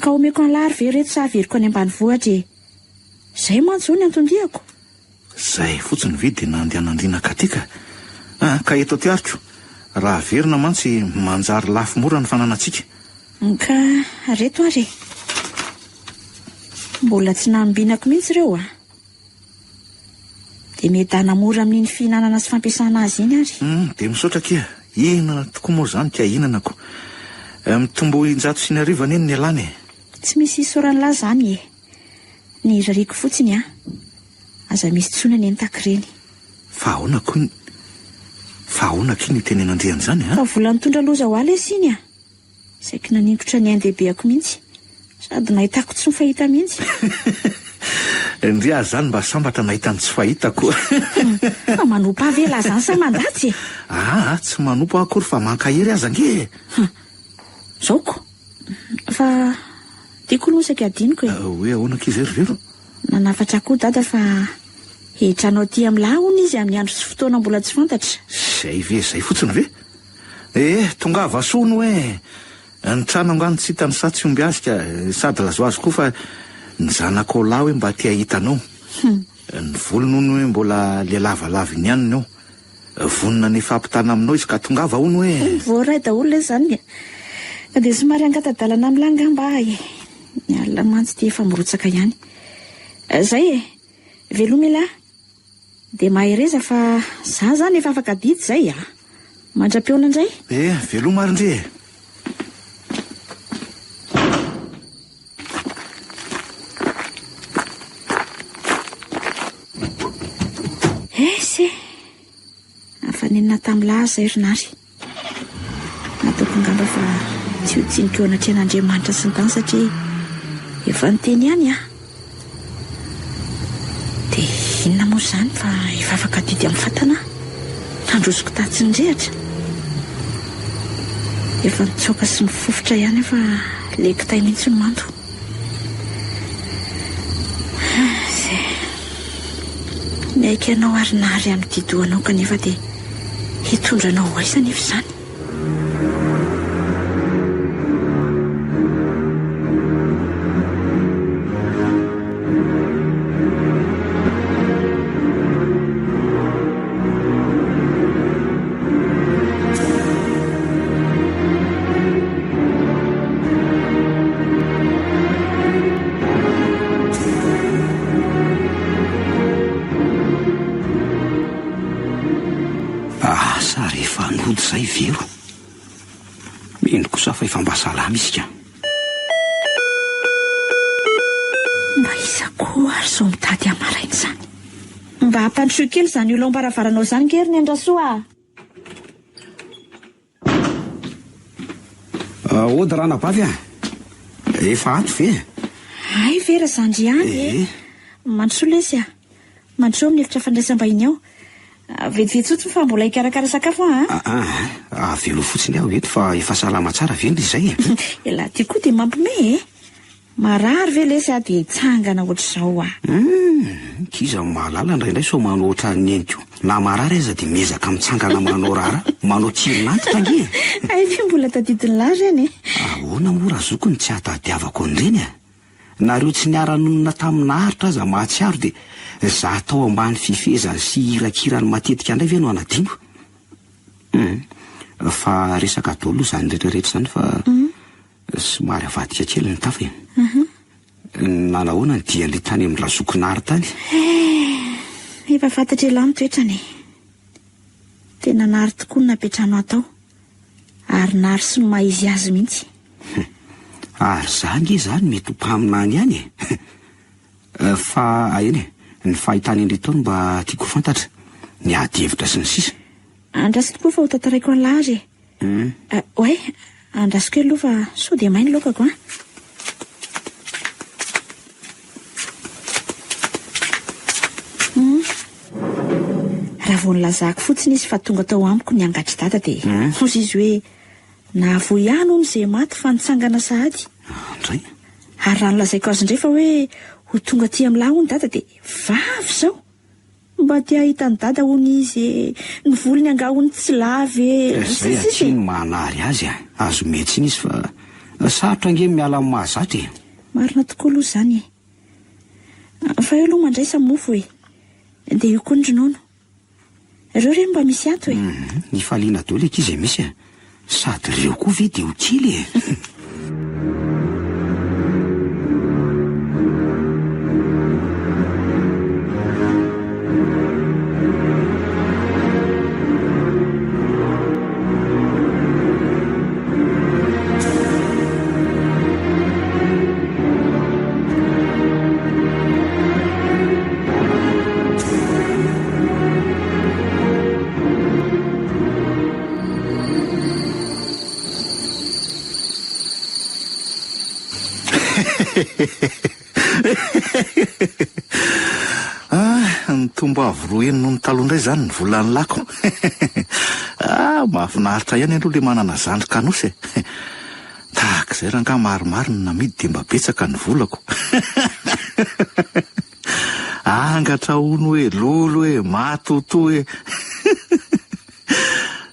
Speaker 5: Ka omeko an'lah ary ve ireto sa averiko any ambanivohitra e? Izay mantsy izao ny anton-diako.
Speaker 3: Zay fotsiny ve dia nandehanandriana katy ka? Ah, ka eto aty ariko. Raha averina mantsy manjary lafo mora ny fananantsika.
Speaker 5: Ka reto ary e. Mbola tsy nambinako mihitsy ireo a. Dia miadana mora amin'iny fihinanana sy fampiasana azy iny ary.
Speaker 3: Hum, dia misaotra akia. Inona tokoa moa izany ka hihinanako. Mitombo 1100 anie ny nialana e.
Speaker 5: Tsy misy isaoran'lah izany e. Ny irariako fotsiny an! Aza misy intsony anie ny tahaka ireny.
Speaker 3: Fa ahoana koa ny Fa ahoana akia ny itenenan-dry an'izany an?
Speaker 5: Fa vola nitondra loza ho ahy lesy iny an! Saiky naningotra ny ain-dehibeako mihitsy. Sady nahitako tsy nifahita mihitsy.
Speaker 3: Ndry aza izany mba sambatra nahita ny tsy fahitako.
Speaker 5: Fa manompa ahy ve lahy izany sa mandatsy e?
Speaker 3: Aa, tsy manompo aho akory fa mankahery aza ange e!
Speaker 5: Hum. Zao ko. Fa tiako aloha saika adinoko e.
Speaker 3: Hoe ahoana akia izay ry Vero?
Speaker 5: Nanafatra koa dada fa hitrano aty amin'lah hono izy amin'ny andro sy fotoana mbola tsy fantatra.
Speaker 3: Izay ve izay fotsiny ve? Eh, tongava soa hono hoe. Ny trano angaha no tsy hitany sa tsy omby azy ka, sady lazao azy koa fa ny zanakao lahy hoe mba te hahita anao. Ny volony hono hoe mbola le lavalava iny ihany ny ao. Vonona ny hifampitana aminao izy ka tongava hono hoe.
Speaker 5: Voaray daholo lesy izany ka. Ka dia somary hangata-dalana amin'lah angamba aho e. Ny alina mantsy ity efa mirotsaka ihany. Zay e. Veloma elah. Dia mahereza fa za zany efa afaka adidy zay a! Mandra-pihaona indray.
Speaker 3: Eh, veloma ary ndry e!
Speaker 5: Esy e! Afa-nenina tamin'ny lahy izay ry Nary. Ataoko angamba fa tsy ho tsiniko eo anatrehan'Andriamanitra sy ny tany satria efa niteny ihany aho. Dia inona moa izany fa efa afaka adidy amin'ny fatana aho. Nandrosiko taha tsy nirehatra. Efa nitsoaka sy nifofotra ihany aho fa ilay kitay mihitsy no mando. Izay. Miaiky anao ary Nary amin'ny didohanao kanefa dia hitondra anao ho aiza anefa izany?
Speaker 4: Asa rehefa nody izay Vero. Mino kosa fa efa mba salama isika.
Speaker 5: Mba iza koa ary izao mitady ahy maraina izany? Mba ampandrosoy kely izany io laom-baravaranao izany nge ry Nendrasoa a!
Speaker 4: Aody ranabavy a! Efa ato ve?
Speaker 5: Hay ve razandry ihany e! Mandrosoa lesy a! Mandrosoa amin'ny efitra fandraisam-bahiny ao. Vetivety fotsiny fa mbola hikarakara sakafo aho
Speaker 4: a! Aa, avelo fotsiny aho eto fa efa salama tsara ve ndry izay e?
Speaker 5: Ialahy ty koa dia mampime e! Marary ve lesy aho dia hitsangana ohatr'izao ah?
Speaker 4: Humm, k'iza no mahalala indraindray sao manao ohatran'i Neny koa. Na marary aza dia miezaka mitsangana manao raharaha, manao tsirin'antitra ange e!
Speaker 5: Hay ve mbola tadidin'lah ireny e?
Speaker 4: Ahoana moa razoky no tsy ahatadiavako an'ireny e? Nareo tsy niara-nonina tamin'i Naharitra aza mahatsiaro dia za tao ambany fifehezany sy hirakirany matetika indray ve no hanadino? Humm, fa resaka daholo aloha izany rehetrarehetra izany fa Somary avadika kely ny tafa e. Nanahoana ny dian-dry tany amin'ny razokinary tany?
Speaker 5: Eh, efa fantatr'ialahy ny toetrany e. Tena nary tokoa ny napetrano ahy tao. Ary nary sy ny maha izy azy mihitsy.
Speaker 4: Ary za ange izany mety ho mpaminany ihany e. Fa eny e, ny fahitany an-dry tao no mba tiako ho fantatra. Ny ady hevitra sy ny sisa.
Speaker 5: Andraso tokoa fa ho tantaraiko an'lah ary e. Hum. Oay, andraso kely aloha fa sao dia may ny laokako an. Hum. Raha vao nilazako fotsiny izy fa tonga tao amiko ny angatr'i dada dia hmm. hozy izy hoe nahavoa ihany hono izay maty fa nitsangana sahady.
Speaker 4: Andray.
Speaker 5: Ary raha nolazaiko azy indray fa hoe ho tonga aty amin'lah hono dada dia vavy izao. Mba te hahita an'i Dada hono izy e! Ny volony angaha hono tsy lava e!
Speaker 4: Zay aty no mahanary azy a! Azo omena tsiny izy fa sarotra ange ny miala amin'ny mahazatra e!
Speaker 5: Marina tokoa aloha izany e! Fa eo aloha mandraisa mofo e! Dia io koa ny ronono. Ireo re mba misy ato e!
Speaker 4: Nifaliana daholo akia izay misy a! Sady ireo koa ve dia ho kely e!
Speaker 3: Nitombo avo roa heny noho ny taloha indray izany ny volan'ny lako. Ah, mahafinaritra ihany aloha ilay manana zandry kanosa e. Tahaka izay rangahy maromaro no namidy dia mba betsaka ny volako. Angatra hono e, lolo e, matotoa e.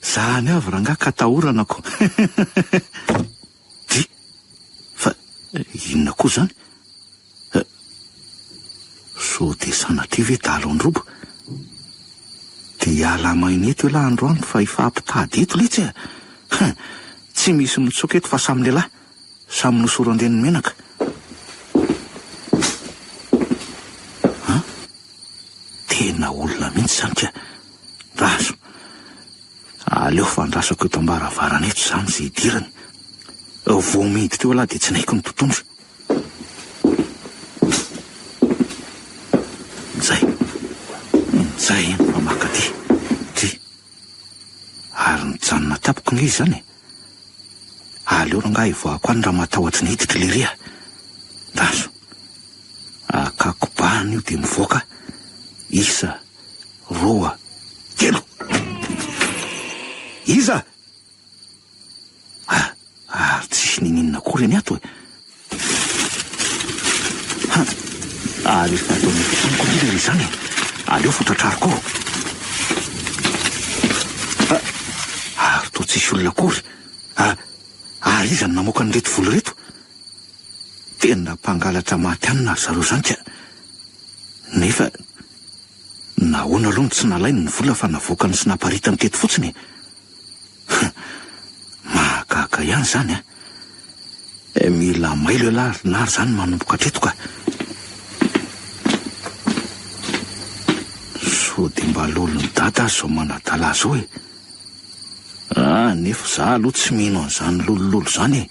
Speaker 3: Zany avy rangahy ka atahorana ko. Dry, fa inona koa izany? Sao dia sanatria ve dahalo handroba? Dia hiala maina eto ialahy androany fa hifampitady eto letsy a! Hein! Tsy misy mitsoaka eto fa samy lehilahy, samy nosoran-dreniny menaka. An! Tena olona mihitsy izany ka! Raso! Aleo fa andrasako eto am-baravarana eto izany izay hidirany. Vao miditra eo ialahy dia tsinaiko ny totohondry. Njay. Njay eny fa maka aty. Ty. Ary nijanona tampoka ange izy izany e. Aleo rangahy hivoahako any raha matahotra ny hiditra lery a. Andraso. Akako bahana io dia mivoaka. Isa, roa, telo. Iza? Ah, ary tsisy niniana akory anie ato e. Ha, ary efa atao mety amiko anie lery izany e. Aleo fa tratrariko ao. Ah, ary toa tsisy olona akory. Ah, ary iza no namoaka an'ireto vola ireto? Tena mpangalatra maty hanina ry zareo izany ka. Nefa nahoana aloha no tsy nalainy ny vola fa navoakany sy naparitany teto fotsiny e? Mahagaga ihany izany an! Mila mailo ialahy ry Nary izany manomboka hatreto ka! Sao dia mba lolon'i Dada aza izao manadala azy izao e! Ah, nefa za aloha tsy mino an'izany lolololo izany e!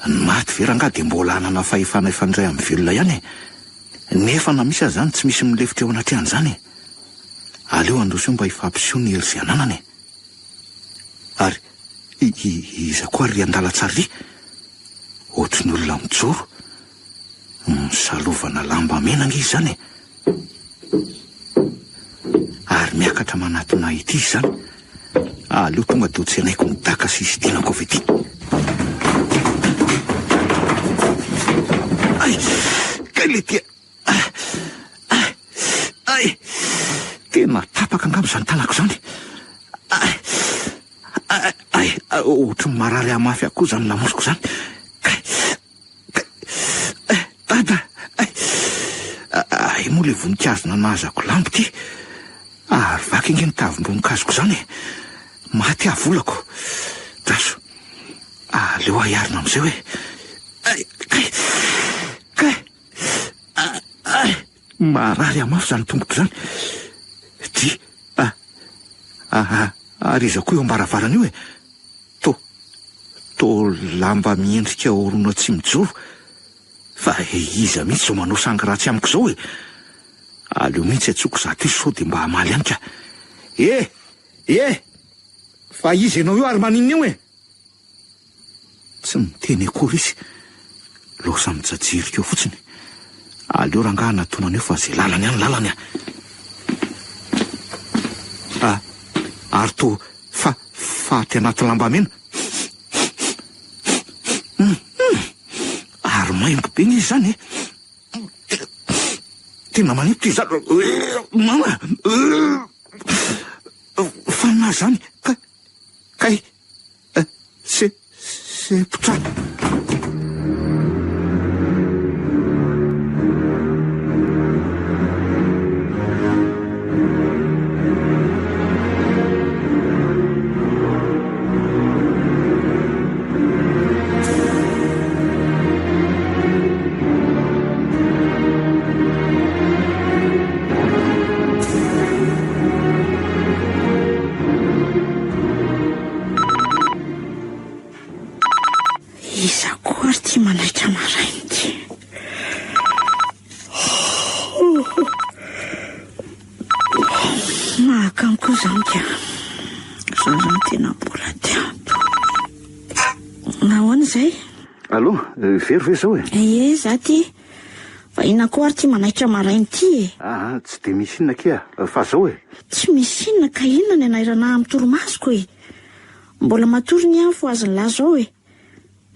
Speaker 3: Ny maty ve rangahy dia mbola hanana fahefana hifandray amin'ny velona ihany e? Nefa na misy aza izany tsy misy milefitra eo anatrehan'izany e! Aleo handroso eo mba hifampiseho ny hery izay ananana e! Ary iza koa ary ry andalantsary ry? Ohatry ny olona mijoro, misalovana lamba mena ange izy izany e! Ary miakatra manatona ahy ity izy izany. Aleo tonga dia ho tsenaiko ny daka sy hisidinako avy ety. Ay! Kay le ty! Ay! Ay! Tena tapaka angamba izany tanako izany. Ay! Ay! Ay! Ohatry ny marary ahy mafy akoho izany lamosiko izany. Kay! Dada! Ay moa ilay voninkazo nanahazako lambo ity. Ary vaky ange ny tavim-boninkazoko izany e. Maty aho volako. Draso. Aleo aho hiarina amin'izay hoe. Ay, kay! Kay! Ay! Marary ahy mafy izany tongotro izany. Dry! Ah! Ah! Ary iza koa eo am-baravarana io e? Toa, toa lamba miendrika orona tsy mijoro. Fa iza mihitsy izao manao sangy ratsy amiko izao e? Aleo mihitsy antsoiko izato izy sao dia mba hamaly ihany ka. E! E! Fa iza ianao io ary maninona eo e? Tsy miteny akory izy. Loza mijajirika eo fotsiny. Aleo rangahy anatonana eo fa ze lalany any lalany a! Ah, ary toa fa faty anaty lambamena. Hum, hum. Ary maimbo be nge izany e. Tena maninto izany. Mama. Fa na izany ka kay Se, sempotra.
Speaker 5: Iza koa ary ity manaitra maraina ity? Mahakamo koa izany ka. Izaho izany tena mbola te hatory. Nahoana izay?
Speaker 3: Allô, very ve izao e?
Speaker 5: Ie, izaho ity. Fa inona koa ary ity manaitra maraina ity e?
Speaker 3: Aa, tsy dia misy inona akia, fa zao e!
Speaker 5: Tsy misy inona ka inona ny hanairana ahy amin'ny torimasoko e? Mbola matory ny ahy fohazin'lah zao e!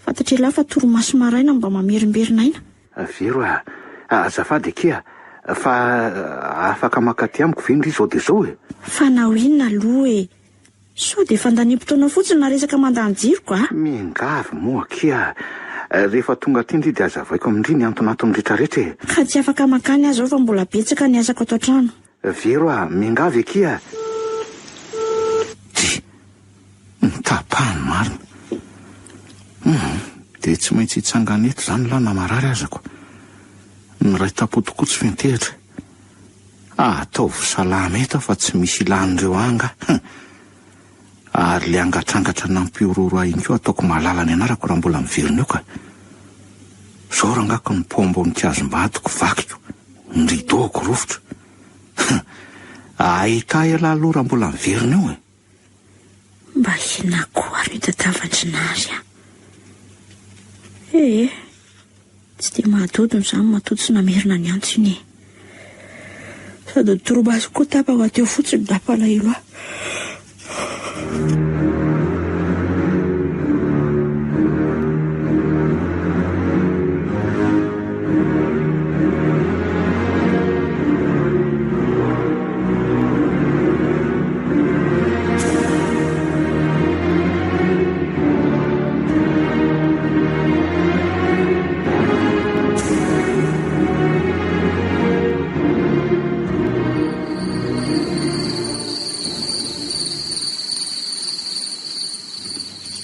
Speaker 5: Fantatr'ialahy fa torimaso maraina mba mamerimberina aina.
Speaker 3: Vero a! Azafady akia, fa afaka mankaty amiko ve ndry izao dia izao e?
Speaker 5: Fa nao inona aloha e? Sao dia fandaniam-potoana fotsiny na resaka mandany jiro ka?
Speaker 3: Miangavy moa akia! Rehefa tonga aty ndry dia hazavaiko amin-dry ny antonantony retraretra e!
Speaker 5: Ka tsy afaka mankany aho izao fa mbola betsaka ny asako ato an-trano.
Speaker 3: Vero a! Miangavy akia! Ty! Nitapahany marina. Hum! Dia tsy maintsy hitsangana eto izany lah na marary aza ko. Ny iray tampo tokoa tsy fentehitra. Ataovy salama eto aho fa tsy misy ilan'ireo ahy angaha. Hum! Ary le angatrangatra nampihorohoro ahy iny koa ataoko mahalala ny anarako raha mbola miverina eo ka. Zao rangaha ko ny paom-boninkazombadiko vakiko, ny rideau-ko rovitra. Hum! Ahita ialahy aloha raha mbola miverina eo e!
Speaker 5: Mba inona koa ary no itadiavan-dry Nary ahy? Ee, tsy dia mahadodona izany matoa tsy namerina ny antso iny e. Sady ny torimaso koa tapaka teo fotsiny nampalahelo ahy.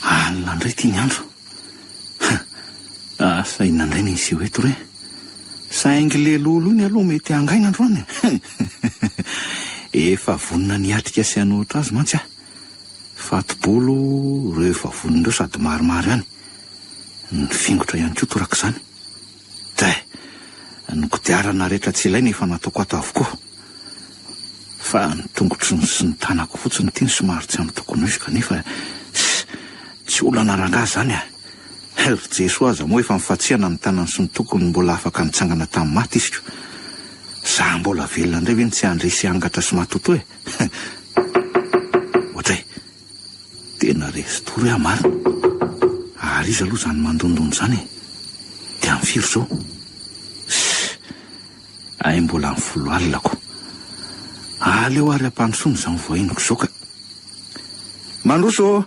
Speaker 3: Alina indray ity ny andro. Asa inona indray ny hiseho eto re? Saingy le lolo iny aloha mety hangaina androany e! Efa vonona ny hiatrika sy hanohitra azy mantsy aho. Fato-bolo ireo efa vonona ireo sady maromaro ihany. Ny fingotra ihany koa torak'izany. Dai! Ny kodiarana rehetra tsy ilaina efa nataoko ato avokoa. Fa ny tongotro sy ny tanako fotsiny ity no somary tsy ampy tokony ho izy kanefa tsy olana rangahy izany a! Ry Jesoa aza moa efa nifantsihana ny tanany sy ny tongony mbola afaka nitsangana tamin'ny maty izy ko! Za mbola velona indray ve no tsy handresy angatra sy matotoa e! Ohatray! Tena resy tory aho marina! Ary iza aloha izany mandondona izany e? Dia amin'ny firy izao? Ssss! Hay mbola amin'ny folo alina ko! Aleo ary ampandrosoana izany voahenoko izao ka! Mandroso ô!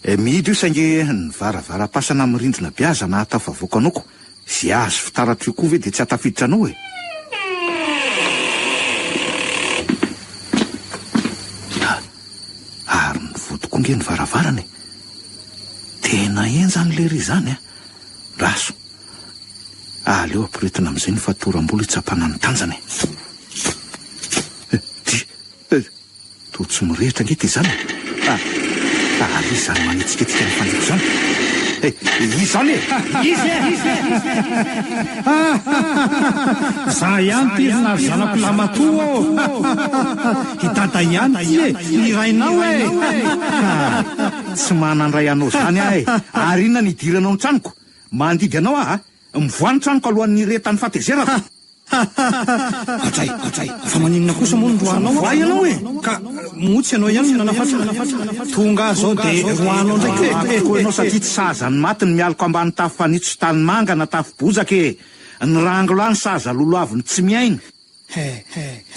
Speaker 3: Mihidy io saingy ny varavaram-pasana amin'ny rindrina be aza nahatafavoaka anao ko! Ze azo fitaratra io koa ve dia tsy hahatafiditra anao e! Ary ny vody koa nge ny varavarana e! Tena henjana lery izany a! Raso! Aleo ampiretina amin'izay ny fatoram-bolo hitsapana ny tanjany e! Ty! Toa tsy mirehitra ange ity izany e! Ah! Ary iza izany manetsiketsika ny fandriako izany? Eh! Iza izany e? Iza e? Iza e?
Speaker 6: Za ihany ity ry nary zanako lamatoa ô! I dada ihany ity e! Ny rainao e!
Speaker 3: Tsy manan-dray anao izany aho e! Ary inona no idiranao ny tranoko? Mandidy anao aho a! Mivoaha ny tranoko alohan'ny hirehetan'ny fahatezerako!
Speaker 6: Hatray, hatray. Fa maninona kosa moa no roahanao aho?
Speaker 3: Voay ianao e!
Speaker 6: Ka moa tsy ianao ihany no nanafatra? Tonga aho izao dia roahanao ndraiky e!
Speaker 3: Roahako ianao satria tsy sahaza ny maty ny mialoka ambany tafo fanitso sy tanimanga na tafo bozaka e! Ny rangolahy ny sahaza lolohaviny tsy miaina.
Speaker 6: He,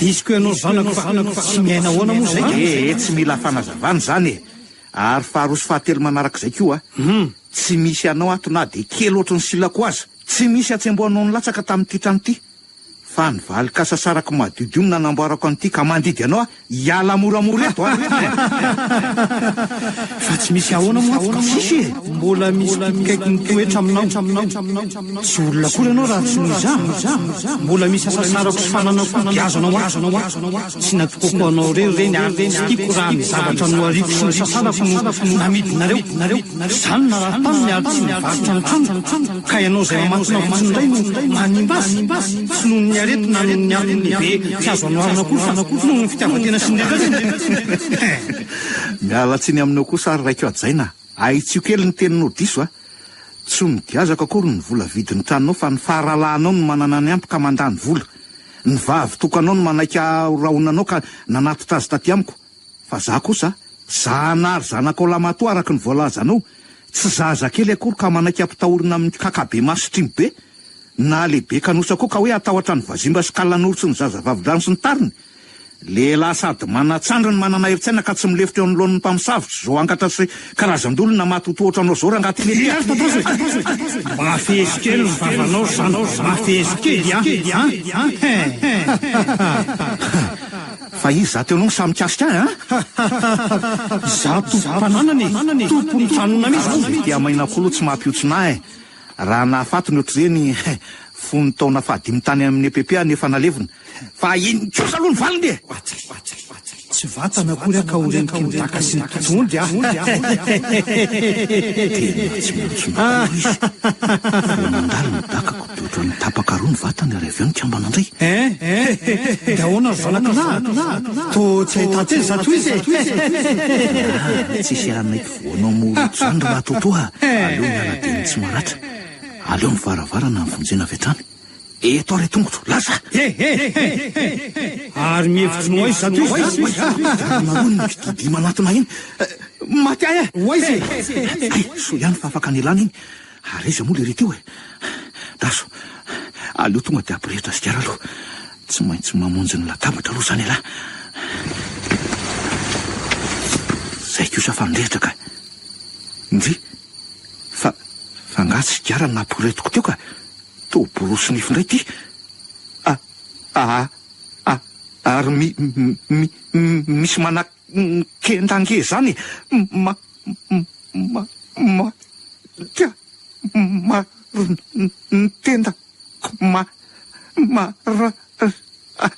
Speaker 6: disiko ianao zanako fa tsy miaina ahoana moa izay ka?
Speaker 3: Ee, tsy mila fanazavana izany e! Ary faharoa sy fahatelo manarak'izay koa, tsy misy anao ato na dia kely ohatry ny silako aza. Tsy misy hatsembohanao nilatsaka tamin'ity trano ity, fa ny valin-kasasarako madiodio no nanamboarako an'ity ka mandidy anao aho hiala moramora eto a!
Speaker 6: Fa tsy misy ahoana moa ato ka?
Speaker 3: Tsisy e!
Speaker 6: Mbola misy pikaiky mitoetra aminao. Tsy olona akory ianao raha tsy noho izaho. Mbola misy hasasarako sy fananako koa giazanao ato. Tsy natokako anao irery ireny ary tsy tiako raha ny zavatra nohariako sy nisasarako no namidinareo. Izaho no narary taminy ary tsy nivarotra ny tranoko, ka ianao izay mamantona fotsiny indray no manimba azy. Tsy noho ny aretina na noho ny antony lehibe tsy azo anoharana akory fa noho ny fitiavan-tena sy ny redraretra.
Speaker 3: Miala tsiny aminao kosa ary raiko hajaina a! Ahitsio kely ny teninao diso a! Tsy nogiazako akory ny vola vidin'ny tranonao fa ny faharalahanao no manana ny ampy ka mandany vola. Ny vavy tokanao no manaiky rahonanao ka nanatitra azy taty amiko. Fa za kosa, Zanahary zanakao lamatoa araka ny voalazanao, tsy zazakely akory ka manaiky ampitahorina amin'ny kakabe maso sy trimo be, na lehibe kanosa koa ka hoe hatahotra ny vazimba sy kalanoro sy ny zazavavidrano sy ny tariny. Lehilahy sady manan-tsandry no manana herin-tsaina ka tsy milefitra eo anoloan'ny mpamosavy sy zao angatra sy karazan-dolo na matotoa ohatranao zao rangahy ty lehilahy.
Speaker 6: Ry tonton e! Mba fehezo kely ny vavanao ry zandry, mba fehezo kely an!
Speaker 3: Fa iza teo no samy mikasika ahy an?
Speaker 6: Izaho tompom-pananana e! Tompon'ny tranona mihitsy!
Speaker 3: Ity hamaina koa aloha tsy mampihontsona ahy e! Raha nahafaty ny ohatr'ireny fony taona fahadimy tany amin'ny EPP aho nefa nalevina. Fa iny kosa aloha ny valiny e!
Speaker 6: Tsy vatana akory aho ka ho reniky ny daka sy ny totohondry a!
Speaker 3: Tena tsy mihontsona koa izy. Vao nandalo ny dakako dia ohatran'ny tapaka roa ny vatany ary avy eo nikambana indray.
Speaker 6: Hein? Dia ahoana ry zanak'i lahy? Toa tsy ahitan-teny izato izy e!
Speaker 3: Ah, tsisy hanaiky voanao mora ohatr'izany ry Matotoa a! Aleo miala dieny tsy maratra. Aleo ny varavarana no vonjena avy hatrany. Eto ary tongotro, lasa!
Speaker 6: He he he! Ary mihevitry ny ho aiza izato izy?
Speaker 3: Hijanona eo ny kidodihy manatona iny. Maty ahy e!
Speaker 6: Ho aiza e?
Speaker 3: Hay, soa ihany fa afaka nialana iny. Ary aiza moa lery teo e? Daso, aleo tonga dia ampirehitra sigara aloha. Tsy maintsy mamonjy ny latabatra aloha izany ialahy. Izay kosa fa nirehitra ka. Ndry, fa, fa angaha sigara no nampirehetiko teo ka. Toa borosy nify indray ity. A, a, a, ary mi, mi, misy manakenda ange izany e. Ma, ma, ma, tia, ma, ny tenda, ma, ma, ra, a.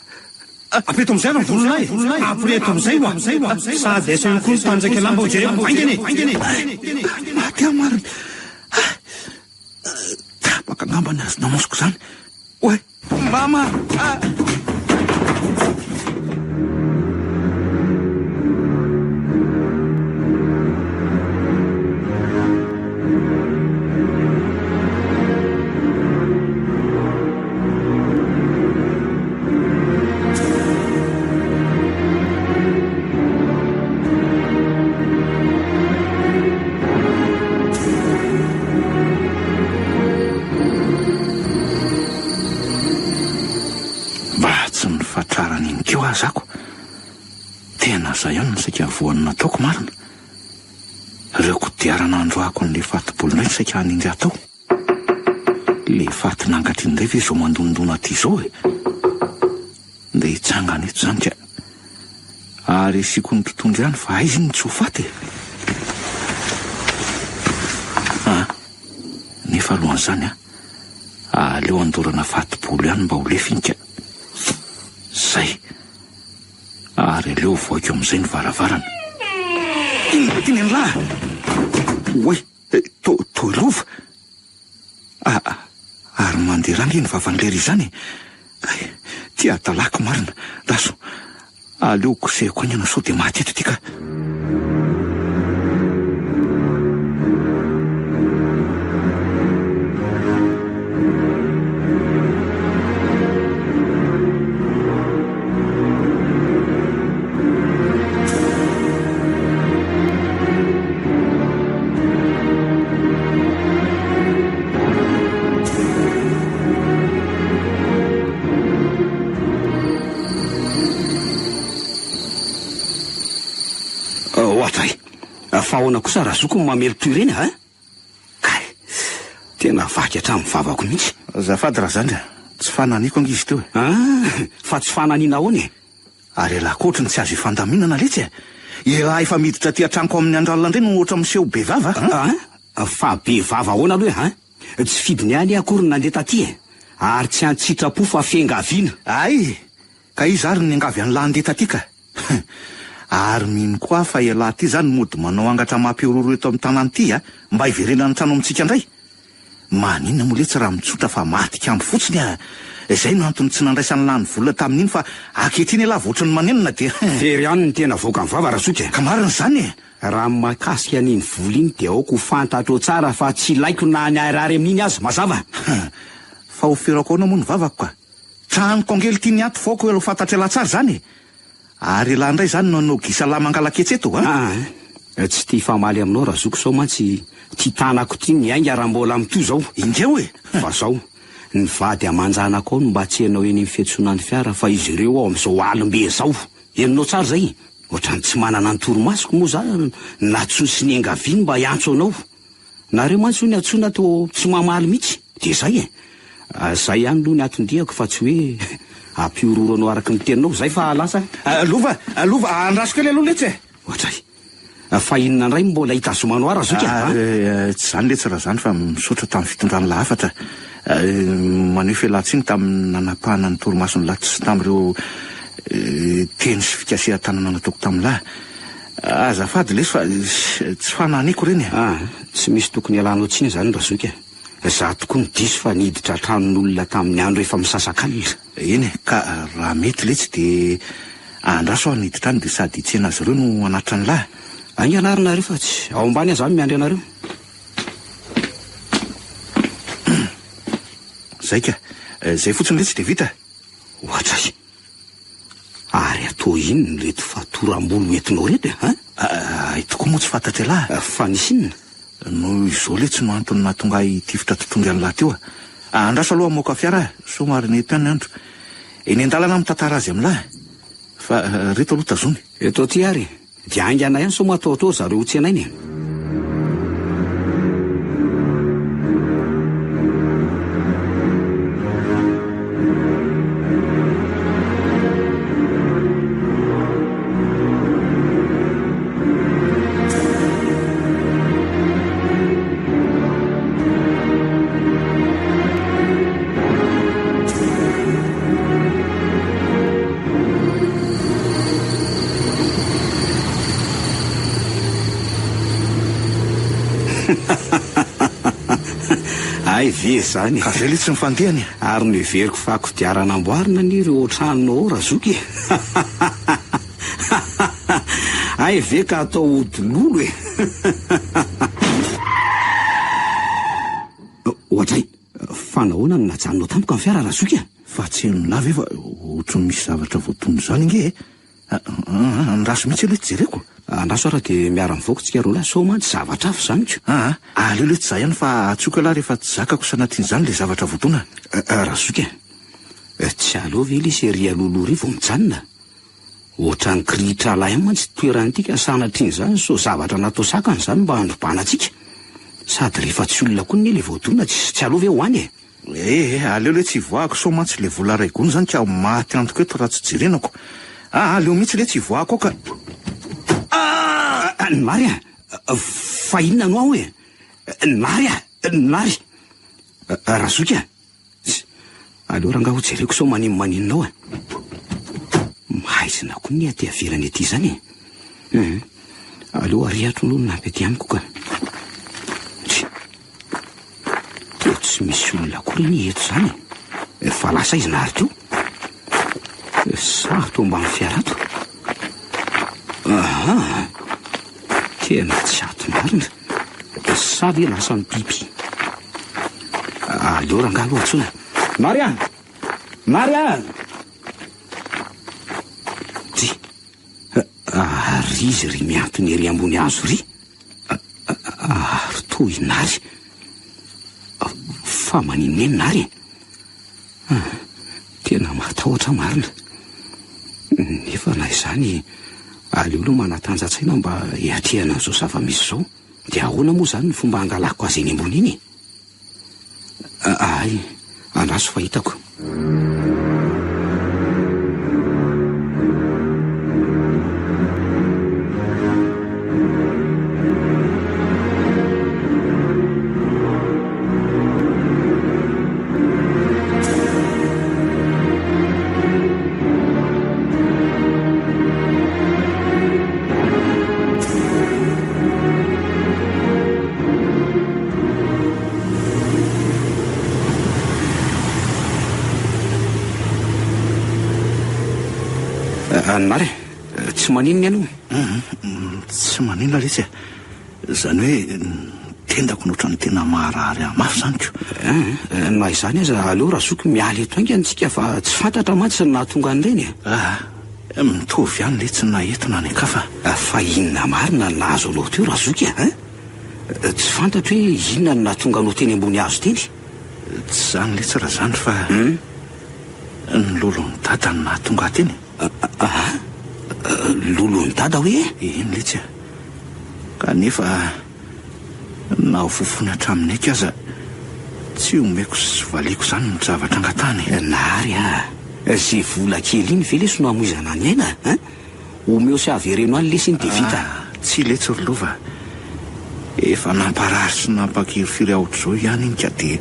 Speaker 6: Apeto amin'izay ny volonay e! Aporeto amin'izay hoa! Sady asehoy koa ny tanjaka lamba ho jereko haingana e!
Speaker 3: Maty aho marina. Tapaka angamba ny hazona masoko izany. Oay! Mama a! Mba tsy nifatrarana iny koa aza ako. Tena zay ihany no saika voan'ny nataoko marina. Ireo kodiarana androako an'ilay fato-bolo indray no saika hanindry ahy tao. Le faty nangatra iny indray ve izao mandondona aty izao e? Ndeha hitsangana eto izany ka. Ary asiako ny mpitondra ihany fa aiza iny no tsy ho faty e? Ah, nefa alohan'izany an, aleo andorana faty-bolo ihany mba ho lefy iny ka. Zay. Ary aleo vohaiko amin'izay ny varavarana. Inona ity nen'lah? Oay! To, toy lova? A, ary mandeha rà nge ny vavan'i lery izany e! Hay, ty hadalako marina. Daso, aleo kosehiko haingana sao dia maty eto ty ka.
Speaker 4: Ohatray! Fa ahoana kosa razoky no mamely toy ireny a? Kay! Tena vaky hatramin'ny vavako mihitsy.
Speaker 3: Azafady Razandry a! Tsy fananiko ange izy teo e!
Speaker 4: Ah! Fa tsy fananiana ahoana e?
Speaker 3: Ary elah koa ohatry ny tsy azo ifandaminana letsy e! Elah efa miditra aty an-tranoko amin'ny andro alina indray no ohatra miseho be vava
Speaker 4: a! An! Fa be vava ahoana aloha e an! Tsy fidiny ihany akory ny nandeha taty e! Ary tsy an-tsitrapo fa fiangaviana!
Speaker 3: Hay! Ka iza ary no niangavy an'lah handeha taty ka? Ary mino koa aho fa ialahy ity izany mody manao angatra mampihorohoro eto amin'ny tanàna ity a! Mba hiverenan'ny trano amintsika indray! Maninona moa letsy raha mitsotra fa maty kambo fotsiny a! Izay no antony tsy nandraisan'lah ny vola tamin'iny fa ankehitriny ialahy vao ohatran'ny manenina dia.
Speaker 4: Very ihany ny tena avoakan'ny vava Razoky a!
Speaker 3: Ka marina izany e!
Speaker 4: Raha ny mahakasika an'iny vola iny dia aoka ho fantatrao tsara fa tsy ilaiko na ny ariary amin'iny aza, mazava?
Speaker 3: Fa ho ferako ahoana moa ny vavako ka? Tranoko angely ity ny ato fa aoka ho fantatr'ialahy tsara izany e! Ary ialahy indray izany no hanao gisalahy mangalaketsy eto a?
Speaker 4: Aa, tsy te hifamaly aminao Razoky sao mantsy ity tanako ity miainga raha mbola mitohy izao.
Speaker 3: Ingeo e!
Speaker 4: Fa zao, ny vady aman-janakao no mba tsy enao eny amin'ny fiantsonan'ny fiara fa izy ireo ao amin'izao alim-be izao. Henonao tsara izay? Ohatran'ny tsy manana ny torimasoko moa za natsoiny sy niangaviany mba hiantso anao. Nareo mantsy hono antsoina toa tsy mamaly mihitsy. Dia zay e! Zay ihany aloha ny anton-diako fa tsy hoe hampihorohoro anao araka ny teninao. Zay fa lasa
Speaker 3: a! Lova! Lova! Andraso kely aloha letsy e!
Speaker 4: Ohatray! Fa inona indray no mbola hitazomanao ahy Razoky a?
Speaker 3: Tsy izany letsy raha izany fa misaotra tamin'ny fitondran'ilay hafatra. Maneho fialan-tsiny tamin'ny nanapahana ny torimason'i Latsy sy tamin'ireo teny sy fikasihan-tanana nataoko tamin'i Azafady lesy fa tsy fananiko ireny e.
Speaker 4: Ah, tsy misy tokony hialanao tsiny izany Razoky a. Za tokoa no diso fa niditra an-tranon'olona tamin'ny andro efa misasak'alina.
Speaker 3: Eny e, ka raha mety letsy dia andraso aho niditra any dia sady hitsena azy ireo no hanatitra ny lahy.
Speaker 4: Haingana ary nareo fa tsy ao ambany aho zany miandry anareo.
Speaker 3: Zay ka, zay fotsiny letsy dia vita.
Speaker 4: Ohatray. Ary atao inona ireto fatoram-bolo entinao ireto e, hein?
Speaker 3: Hay tokoa moa tsy fantatr'ialahy.
Speaker 4: Fa nisy inona?
Speaker 3: Noho izao letsy no antony nahatonga ahy hitifitra totongy an'lah teo a. Andraso aloha hamoaka fiara aho, sao marina eto ihany ny andro. Eny an-dalana aho mitantara azy amin'lah. Fa reto aloha tazomy.
Speaker 4: Eto aty ary e. Dia haingana ihany sao matahotaho ry zareo ho tsenaina e. Hay ve izany e!
Speaker 3: Ka ve letsy ny fandehany e!
Speaker 4: Ary noheveriko fa kodiarana amboarina anie ireo tranonao ao Razoky e! Hay ve ka atao ody lolo e! Ohatray, fa nahoana no najanonao tampoka ny fiara Razoky a?
Speaker 3: Fa tsy henonà ve fa ohatran'ny misy zavatra voatono izany ange e! Andraso mihitsy aloha jereko.
Speaker 4: Andraso ary dia miara-mivoaka tsika roalahy sao mantsy zavatra hafa izany ko.
Speaker 3: Aa, aleo letsy za ihany fa antsoiko ialahy rehefa tsy zakako sanatrian'izany ilay zavatra voadona.
Speaker 4: Razoky a, tsy aleo ve lesy ery alohaloha ery vao mijanona? Ohatran'ny kirihitra lahy ihany mantsy ity toerana ity ka sanatrian'izany sao zavatra natao sakana izany mba handrobana antsika. Sady rehefa tsy olona koa anie ilay voadona tsy aleo ve ho any e?
Speaker 3: Eh eh, aleo letsy hivoahako sao mantsy le vola ray gony zany ka maty antoka eto raha tsy jerenako. Ah, aleo mihitsy letsy hivoahako ao ka.
Speaker 4: Ah! Nary a! Fa inona no ao e? Nary a! Nary! Razoky a! Aleo rangaha ho jereko sao maninonmaninona ao e! Maizina koa ny aty avelany aty izany e! Hum, aleo ariatro aloha ny lampy aty amiko ka. Tsia. Toa tsy misy olona akory anie eto izany e! Fa lasa izy nary teo. Sa ato ambany fiara ato? Aha! Tena tsy ato marina. Sa ve lasa nipipy? Aleo rangahy aloha antsoina. Nary a! Nary a! Dry! Ary izy ry mihantona ery ambony hazo ry? Ary toa i Nary. Fa maninona eny Nary e? Tena matahotra aho marina. Nefa na izany, aleo aloha manatanja-tsaina mba hiatrehana an'izao zava-misy izao. Dia ahoana moa izany ny fomba hangalako azy eny ambony eny e? Hay, andraso fa hitako. Nary e! Tsy maninona ianao?
Speaker 3: Hum, tsy maninona letsy e. Izany hoe ny tendako no ohatran'ny tena maharary ahy mafy izany ko.
Speaker 4: Hein, na izany aza aleo Razoky miala eto haingana tsika fa tsy fantatra mantsy ny nahatonga an'ireny e.
Speaker 3: Ah, mitovy ihany letsy na eto na any an-kafa.
Speaker 4: Fa inona marina no nahazo anao teo Razoky a? Hein? Tsy fantatro hoe inona no nahatonga anao teny ambony hazo teny.
Speaker 3: Tsy izany letsy Razandry fa ny lolon'i Dada no nahatonga ahy teny e.
Speaker 4: Aa! Lolon'i Dada hoe?
Speaker 3: Eny letsy a! Kanefa na ho fofony hatramin'ny aiko aza tsy omeko sy valiako izany ny zavatra angatahany e!
Speaker 4: Nary a! Ze vola kely iny ve lesy no hamoizana ny aina a? Omeo sy avereno any lesy iny dia vita.
Speaker 3: Ah! Tsia letsy ry Lova a! Efa namparary sy nampakirifiry ahy ohatr'izao ihany iny ka dia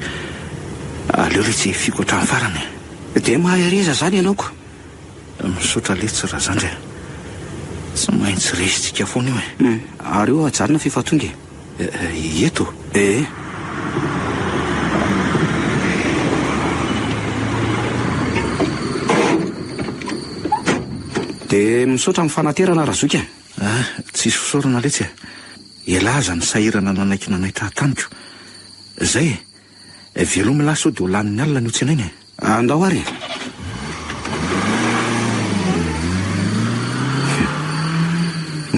Speaker 3: aleo letsy efiako hatramin'ny farany
Speaker 4: e! Dia mahereza izany ianao ko!
Speaker 3: Misaotra letsy Razandry a! Tsy maintsy resintsika foana io
Speaker 4: e! Ary eo ajanona f'efa tonga e!
Speaker 3: Eto?
Speaker 4: Ee. Dia misaotra amin'ny fanaterana Razoky a!
Speaker 3: Ah, tsisy fisaorana letsy a! Ialahy aza nisahirana nanaiky nanaitra ahy tamiko. Zay e! Veloma lahy sao dia ho lanin'ny alina ny ho tsenaina e!
Speaker 4: Andao ary e!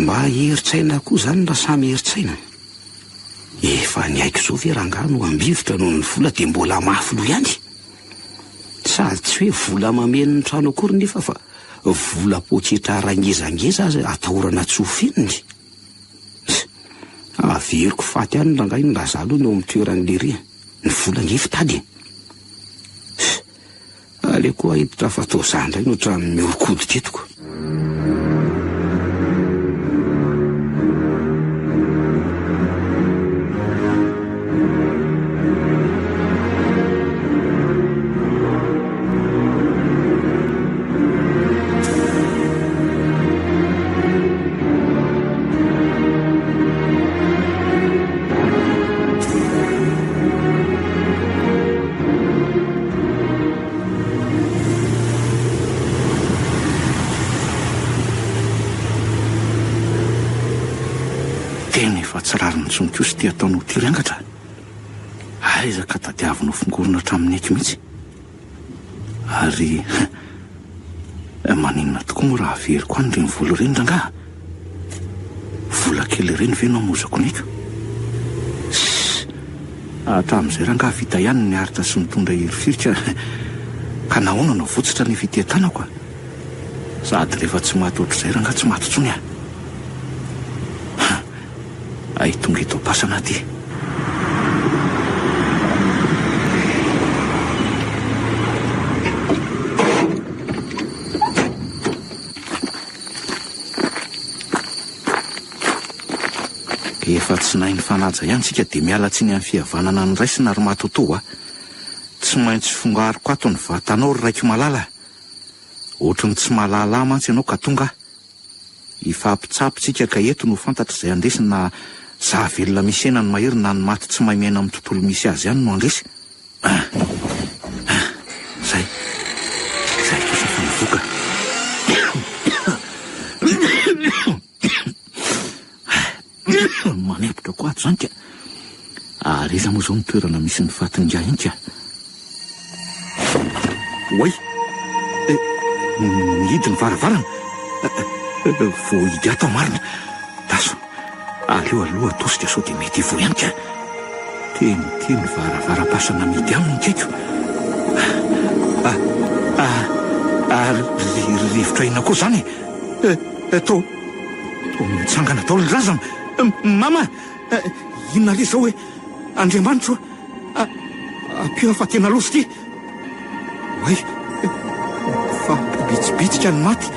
Speaker 4: Mba herin-tsaina koa izany raha samy herin-tsaina. Efa niaiky izao ve rangahy no ambivitra noho ny vola dia mbola mafy loha ihany? Sady tsy hoe vola mameno ny trano akory nefa fa vola poketra rangezangeza aza atahorana tsy ho fenony. Averiko faty ihany rangahy iny raha za aloha no eo amin'ny toeran'i Lery. Ny vola ange fitady e! Aleo koa hiditra fa toa za indray no ohatran'ny mihoron-koditra eto ko.
Speaker 3: Tena efa tsy rariny intsony kosa ity ataonao ity ry angatra a! Aiza ka tadiavinao fongorina hatramin'ny eky mihitsy. Ary maninona tokoa moa raha averiko any ireny vola ireny rangaha? Vola kely ireny ve no hamozako ny aiko? Sss! Hatramin'izay rangaha vita ihany ny niaritra sy nitondra hirifiry ka ka nahoana no avotsitra nefa ity an-tanako a? Sady rehefa tsy maty ohatr'izay rangaha tsy maty intsony a! Hay tonga eto am-pasana aty. Efa tsy nahay nifanaja ihany tsika dia miala tsiny amin'ny fihavanana noraisina ry Matotoa a! Tsy maintsy fongariko ato ny vatanao ry raiko malala a! Ohatry ny tsy mahalala ahy mantsy ianao ka tonga aho. Hifampitsabo tsika ka eto no fantatra izay handresy na za velona misy aina no mahery na ny maty tsy mahay miaina amin'ny tontolo misy azy ihany no handresy. Ah! Ah! Zay. Zay kosa fa nivoaka. Manempotra koa ato izany ka. Ary iza moa izao ny toerana misy ny fatin'ingahy iny ka? Oay! Eh, mihidy ny varavarana. Voahidy ato aho marina. Daso, aleo aloha atosika sao dia mety hivoha ihany ka. Teny ity ny varavaram-pasana mihidy aminy kaiko. Ah, ah, ah, rivotra inona koa izany e? Eh, to, to mitsangana daholo ny razana. Mama, inona re izao e? Andriamanitro a! Ampio aho fa tena loza ity! Oay! Mifampibitsibitsika ny maty!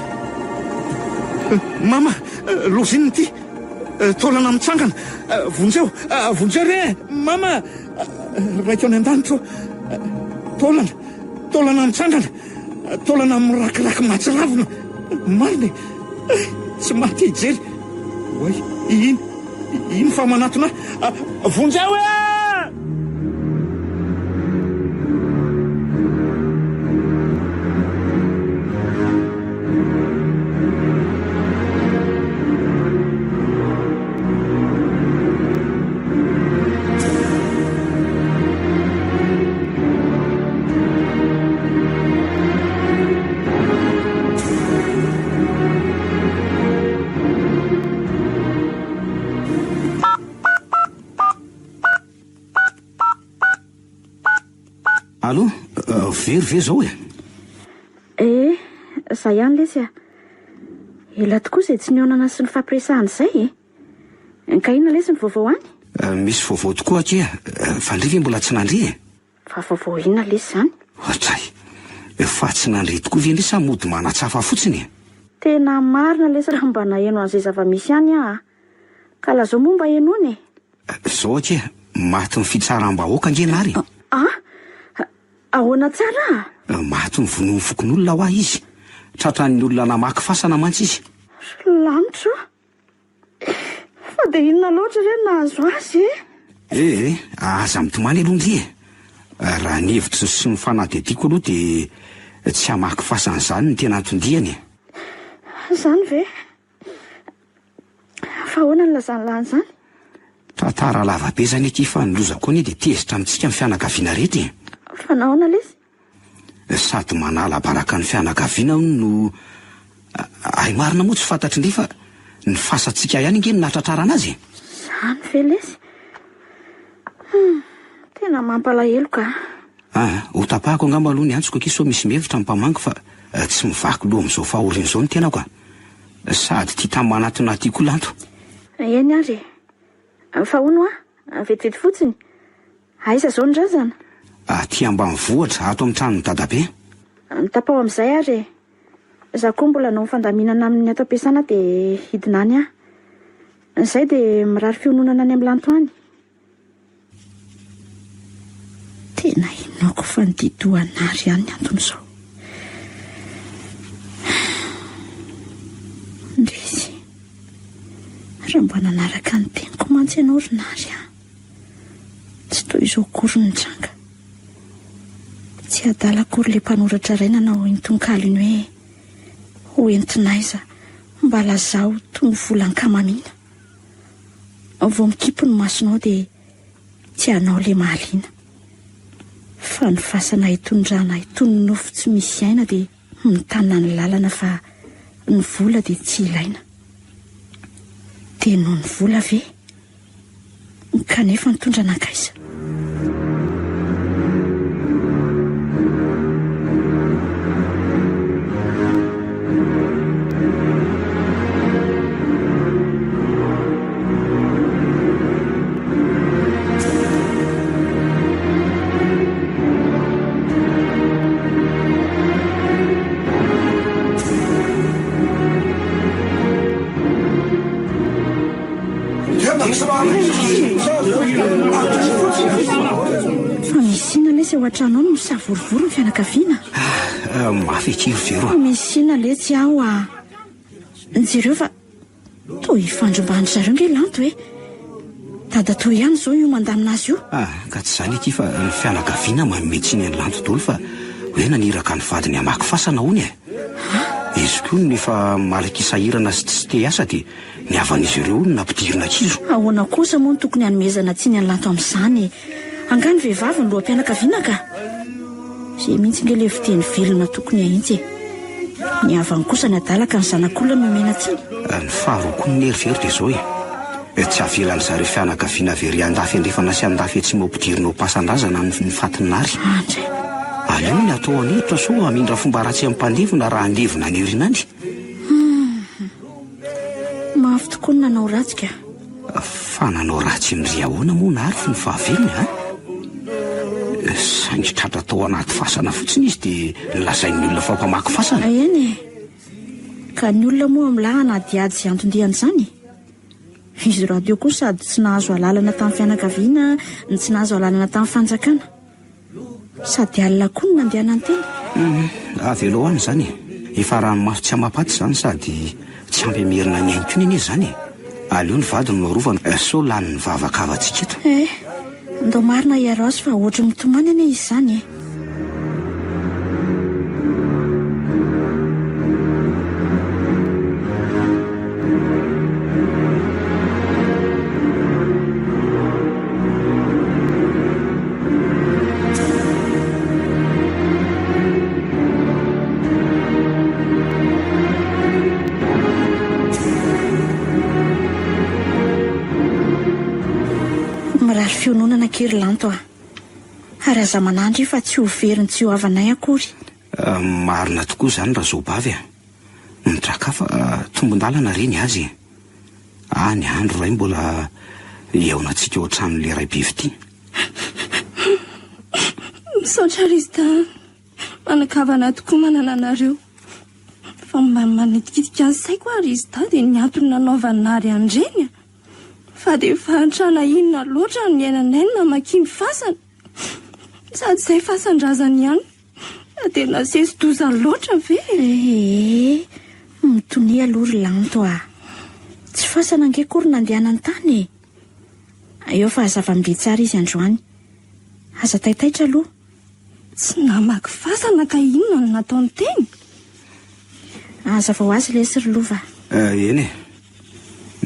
Speaker 3: Mama! Loza inona ity? Taolana mitsangana! Vonjeo! Vonjeo re e! Mama! Raiko any an-danitra ô! Taolana! Taolana mitsangana! Taolana mirakiraky mahatsiravina! Marina e! Tsy maty hijery! Oay! Iny! Iny fa manatona ahy! Vonjeo e!
Speaker 4: Vero ve izao e?
Speaker 5: Eh, za ihany lesy a. Ela tokoa izay tsy nihaonana sy nifampiresahana izay e. Ka inona lesy ny vaovao any?
Speaker 4: Misy vaovao tokoa akia, fa ndry ve mbola tsy nandre e?
Speaker 5: Fa vaovao inona lesy izany?
Speaker 4: Ohatray! Fa tsy nandre tokoa ve ndry sa mody manatsafa fotsiny e?
Speaker 5: Tena marina lesy raha mba naheno an'izay zava-misy any aho a! Ka lazao moa mba henoina e!
Speaker 4: Zao akia, matin'ny fitsaram-bahoaka ange Nary e!
Speaker 5: An! Ahoana tsara
Speaker 4: a? Maty novonoin'ny fokonolona hoa izy. Tratran'ny olona namaky fasana mantsy izy.
Speaker 5: Ry lanitra o! Fa dia inona loatra re no nahazo azy e?
Speaker 4: Eh eh, aza mitomany aloha ndry e! Raha ny hevitro sy ny fanadihadiako aloha dia tsy hamaky fasana izany no tena anton-diany e!
Speaker 5: Izany ve? Fa ahoana no nilazan'i lahy an'izany?
Speaker 4: Tantara lava be izany akia fa ny loza koa anie dia tezitra amintsika ny fianakaviana rehetra e!
Speaker 5: Fa nahoana lesy?
Speaker 4: Sady manala baraka ny fianakaviana hono no hay marina moa tsy fantatry ndry fa ny fasantsika ihany ange no nahatratrarana azy e!
Speaker 5: Izany ve lesy? Hum, tena mampalahelo ka.
Speaker 4: Aa, ho tapahako angamba aloha ny antsoko akia sao misy mihevitra ny mpamangy fa tsy mivaky loha amin'izao fahoriana izao ny tenako a! Sady tia tany manatona aty koa Lanto.
Speaker 5: Eny ary e! Fa hono hoa, vetivety fotsiny, aiza izao ny razana?
Speaker 4: Aty ambanivohitra, ato amin'ny tranon'i Dadabe.
Speaker 5: Tapaho amin'izay ary e! Za koa mbola hanao ny fandaminana amin'ny ato am-piasana dia hidina any aho. Izay dia mirary fiononana any amin'i Lanto any. Tena inoako fa ny didohanary ihany ny anton'izao. Indrisy. Raha mba nanaraka ny teniko mantsy ianao ry Nary a. Tsy toy izao akory ny nitranga. Tsy adala akory ilay mpanoratra iray nanao iny tononkalo iny hoe ho entina aiza mba lazao toy ny vola ankamamiana. Vao mikipy ny masonao dia tsy anao ilay mahaliana. Fa ny fasana itondrana itony nofo tsy misy aina dia mitana ny lalana fa ny vola dia tsy ilaina. Dia noho ny vola ve? Kanefa nitondra nankaiza? Fa misy inona lesy ao an-trano ao no misavorovoro ny fianakaviana?
Speaker 4: Ah, mafy akia ry Vero.
Speaker 5: Fa misy inona letsy ao ah? Jereo fa toa ifandrombahan-dry zareo nge Lanto e. Dadatoa ihany izao io mandamina azy io.
Speaker 4: Ah, ka tsy izany akia fa ny fianakaviana manome tsiny an'i Lanto daholo fa hoe naniraka ny vadiny hamaky fasana hono e. Izy koa no efa malaky sahirana sy tsy te hiasa dia Ny havan'izy ireo hono nampidirina kizo.
Speaker 5: Ahoana kosa moa no tokony hanomezana tsiny an'i Lanto amin'izany e? Angaha ny vehivavy no loham-pianakaviana ka? Izay mihitsy ange ilay fiteny velona tokony hahitsy e! Ny havany kosa ny adala ka ny zanak'olona no omena tsiny.
Speaker 4: Ny faharoa koa ny hery very dia izao e! Tsy avelan'ny zareo fianakaviana avy ery andafy andrefana sy andafy atsimo ampidirina ao am-pasan-drazana ny fatin'i Nary.
Speaker 5: Andry.
Speaker 4: Aleo ny atao an'hevitra sao hamindra fomba ratsy amin'ny mpandevina raha handevina any aoriana any.
Speaker 5: Hum. Mafy tokoa ny nanao ratsy ka.
Speaker 4: Fa nanao ratsy ndry ahoana moa Nary fony fahavelony a? Saingy tratra tao anaty fasana fotsiny izy dia nolazain'ny olona fa mpamaky fasana.
Speaker 5: Eny e. Ka ny olona moa milaha hanadihady izay anton-dian'izany e. Izy rahateo koa sady tsy nahazo alalana tamin'ny fianakaviana no tsy nahazo alalana tamin'ny fanjakana. Sady alina koa no nandehanany teny.
Speaker 4: Hum, avelao any izany e. Efa ranomaso tsy amam-paty izany sady tsy ampy hamerina ny ainy koa anie izany e. Aleo ny vadiny no arovana sao lanin'ny vavakavantsika eto.
Speaker 5: Eh, ndao marina hiaro azy fa ohatry ny mitomany anie izy izany e. Mirary fiononana akia ry Lanto a! Ary aza manandry fa tsy ho very ny tsy ho havanay akory.
Speaker 4: Marina tokoa izany Razaobavy a! Mitraka fa tombon-dalana re ny azy e! Any andro iray mbola hihaonantsika ao an-tranon'ilay ray be fitia.
Speaker 7: Misaotra Rista a! Manan-kavana tokoa manana anareo. Fa mba manitikitika ny saiko ary Rista dia ny antony nanaovan'i Nary an'ireny a! Fa dia fahantrana inona loatra no niainanay no namakiany fasana? Sady izay fasan-drazany ihany. Fa dia nasesi-doza loatra ve e?
Speaker 5: Ee, mitonia aloha ry Lanto a! Tsy fasana ange akory nandehanany tany e! Eo fa zava-midia tsara izy androany. Aza taitaitra aloha.
Speaker 7: Tsy namaky fasana ka inona no nataony teny?
Speaker 5: Hazavao azy lesy ry Lova.
Speaker 4: Eny e.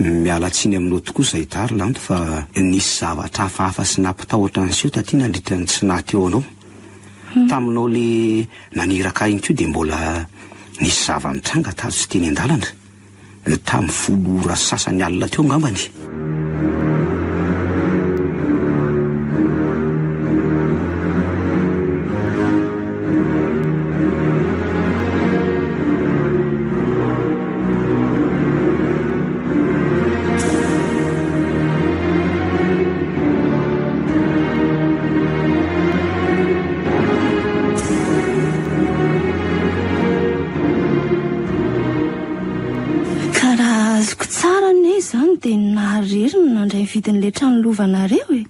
Speaker 4: Miala tsiny aminao tokoa izay dahy ry Lanto fa nisy zavatra hafahafa sy nampitahotra niseho taty nandritra ny tsy naha teo anao. Taminao le naniraka ahy iny koa dia mbola nisy zava-nitranga tazo sy teny an-dalana. Tamin'ny folo ora sy sasany alina teo angambany.
Speaker 7: Ka raha azoko tsara anie izany dia ny naharery no nandray ny vidin'ilay trano lovanareo e!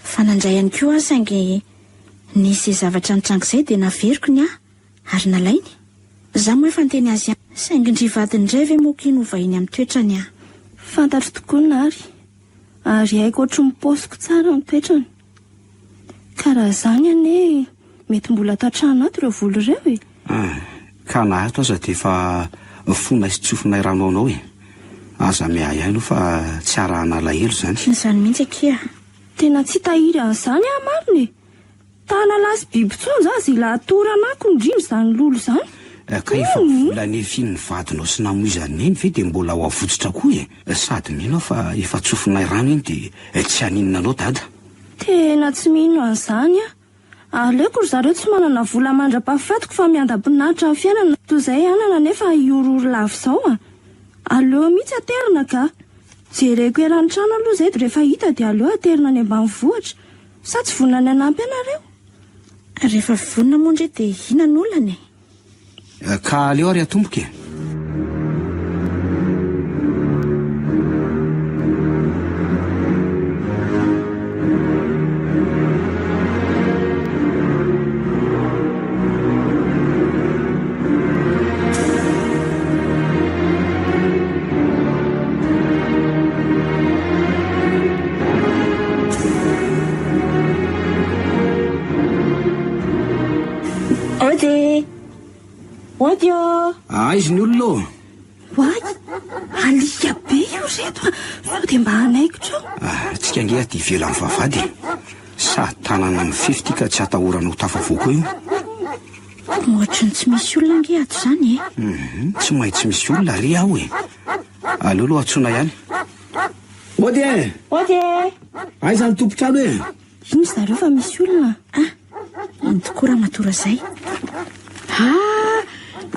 Speaker 5: Fa nandray ihany koa aho saingy nisy izay zavatra nitranga izay dia naveriko ny ahy ary nalainy. Izaho moa efa niteny azy ihany saingy ndry vadiny indray ve moa kino ho vahiny amin'ny toetrany ah!
Speaker 7: Fantatro tokoa Nary ary haiko ohatry ny paosiko tsara ny toetrany. Ka raha izany anie mety mbola ato an-trano ato ireo vola ireo e!
Speaker 4: Ah, ka na ato aza dia efa fonay sy tsofinay rano anao e! Aza miahiahy aloha fa tsy arahana alahelo izany.
Speaker 5: Izany mihitsy akia.
Speaker 7: Tena tsy hitahiry an'izany aho marina e! Tanalahy sy biby tsonja aza ila atorana ako indrindra izany lolo izany.
Speaker 4: Ka efa vola nefin'ny vadinao sy namoizan'i Neny ve dia mbola ho avotsitra koa e? Sady mino aho fa efa tsofinay rano iny dia tsy haninona anao dada.
Speaker 7: Tena tsy mino an'izany aho. Aleoko ry zareo tsy manana vola mandra-pahafatiko fa miandam-pinaritra ny fiainana toy izay hanana nefa hihorohoro lava izao a! Aleo mihitsy aterina ka! Jereko eran'ny trano aloha izay dia rehefa hita dia aleo aterina any ambanivohitra. Sa tsy vonona ny hanampy ahy nareo?
Speaker 5: Rehefa vonona moa ndry dia inona no olana e?
Speaker 4: Ka aleo ary atomboka e!
Speaker 5: Ody e! Ody ô!
Speaker 4: Aiza ny olona ô?
Speaker 7: Oay! Alika be io reto a! Sao dia mba hanaikitra eo?
Speaker 4: Ah, tsika ange aty ivelan'ny vavahady e! Sady tanàna mifefy ity ka tsy atahorana ho tafavoaka eo io.
Speaker 5: Ohatry ny tsy misy olona ange ato izany e!
Speaker 4: Hum, tsy maintsy misy olona re aho e! Aleo aloha antsoina ihany. Ody e!
Speaker 5: Ody e!
Speaker 4: Aiza ny tompon-trano e?
Speaker 7: Iny zareo fa misy olona.
Speaker 5: Ah, iny tokoa ramatoa Razay.
Speaker 8: Ah,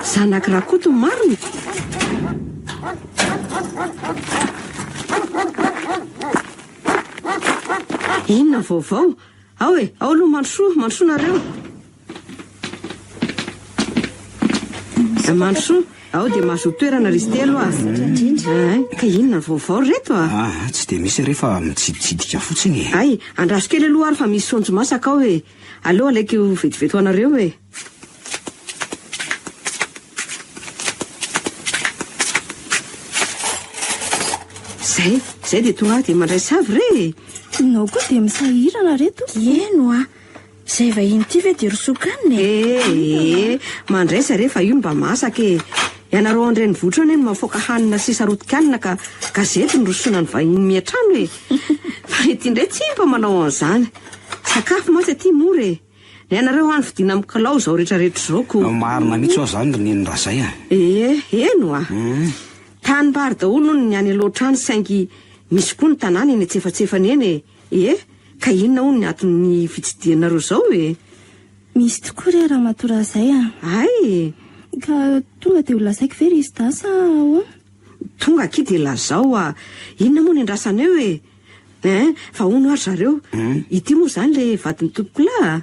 Speaker 8: zanak'i Rakoto marina. Inona vaovao? Ao e, ao aloha mandrosoa, mandrosoa nareo. Mandrosoa, ao dia mahazoa toerana ry Sitelo a. Ay, ka inona ny vaovao ry reto a?
Speaker 4: Ah, tsy dia misy re fa mitsiditsidika fotsiny e.
Speaker 8: Ay, andraso kely aloha ary fa misy saonjo masaka ao e. Aleo alaiko vetivety ho anareo e. Zay, zay dia tonga dia mandraisa avy re e.
Speaker 7: Nao koa dia misahirana re tompoko.
Speaker 5: Eny oa. Izay vahiny ity ve dia rosokanina
Speaker 8: e? Ee, mandraisa re fa io mba masaka e. Ianareo ao an-drenivohitra eo anie no mahafaoka hanina sy sarotin-kanina ka gazety no rosoana ny vahiny miantrano e. Fa ity indray tsy mba manao an'izany. Sakafo mantsy aty mora e. Ny anareo any vidiana amin'ny kilao izao rehetrarehetra izao ko.
Speaker 4: Marina mihitsy hoa izany ry Neny Razay a.
Speaker 8: Ee, eny hoa. Tanimbary daholo hono ny any aloha trano saingy misy koa ny tanàna eny antsefatsefany eny e. Ee. Ka inona hono ny anton'ny fitsidihanareo izao e?
Speaker 7: Misy tokoa re ramatoa Razay a!
Speaker 8: Hay!
Speaker 7: Ka tonga dia ho lazaiko ve ry Zda sa ahoana?
Speaker 8: Tonga akia dia lazao a! Inona moa no iandrasana eo e? Hein, fa hono ary zareo, ity moa izany ilay vadin'ny tompokolahy a?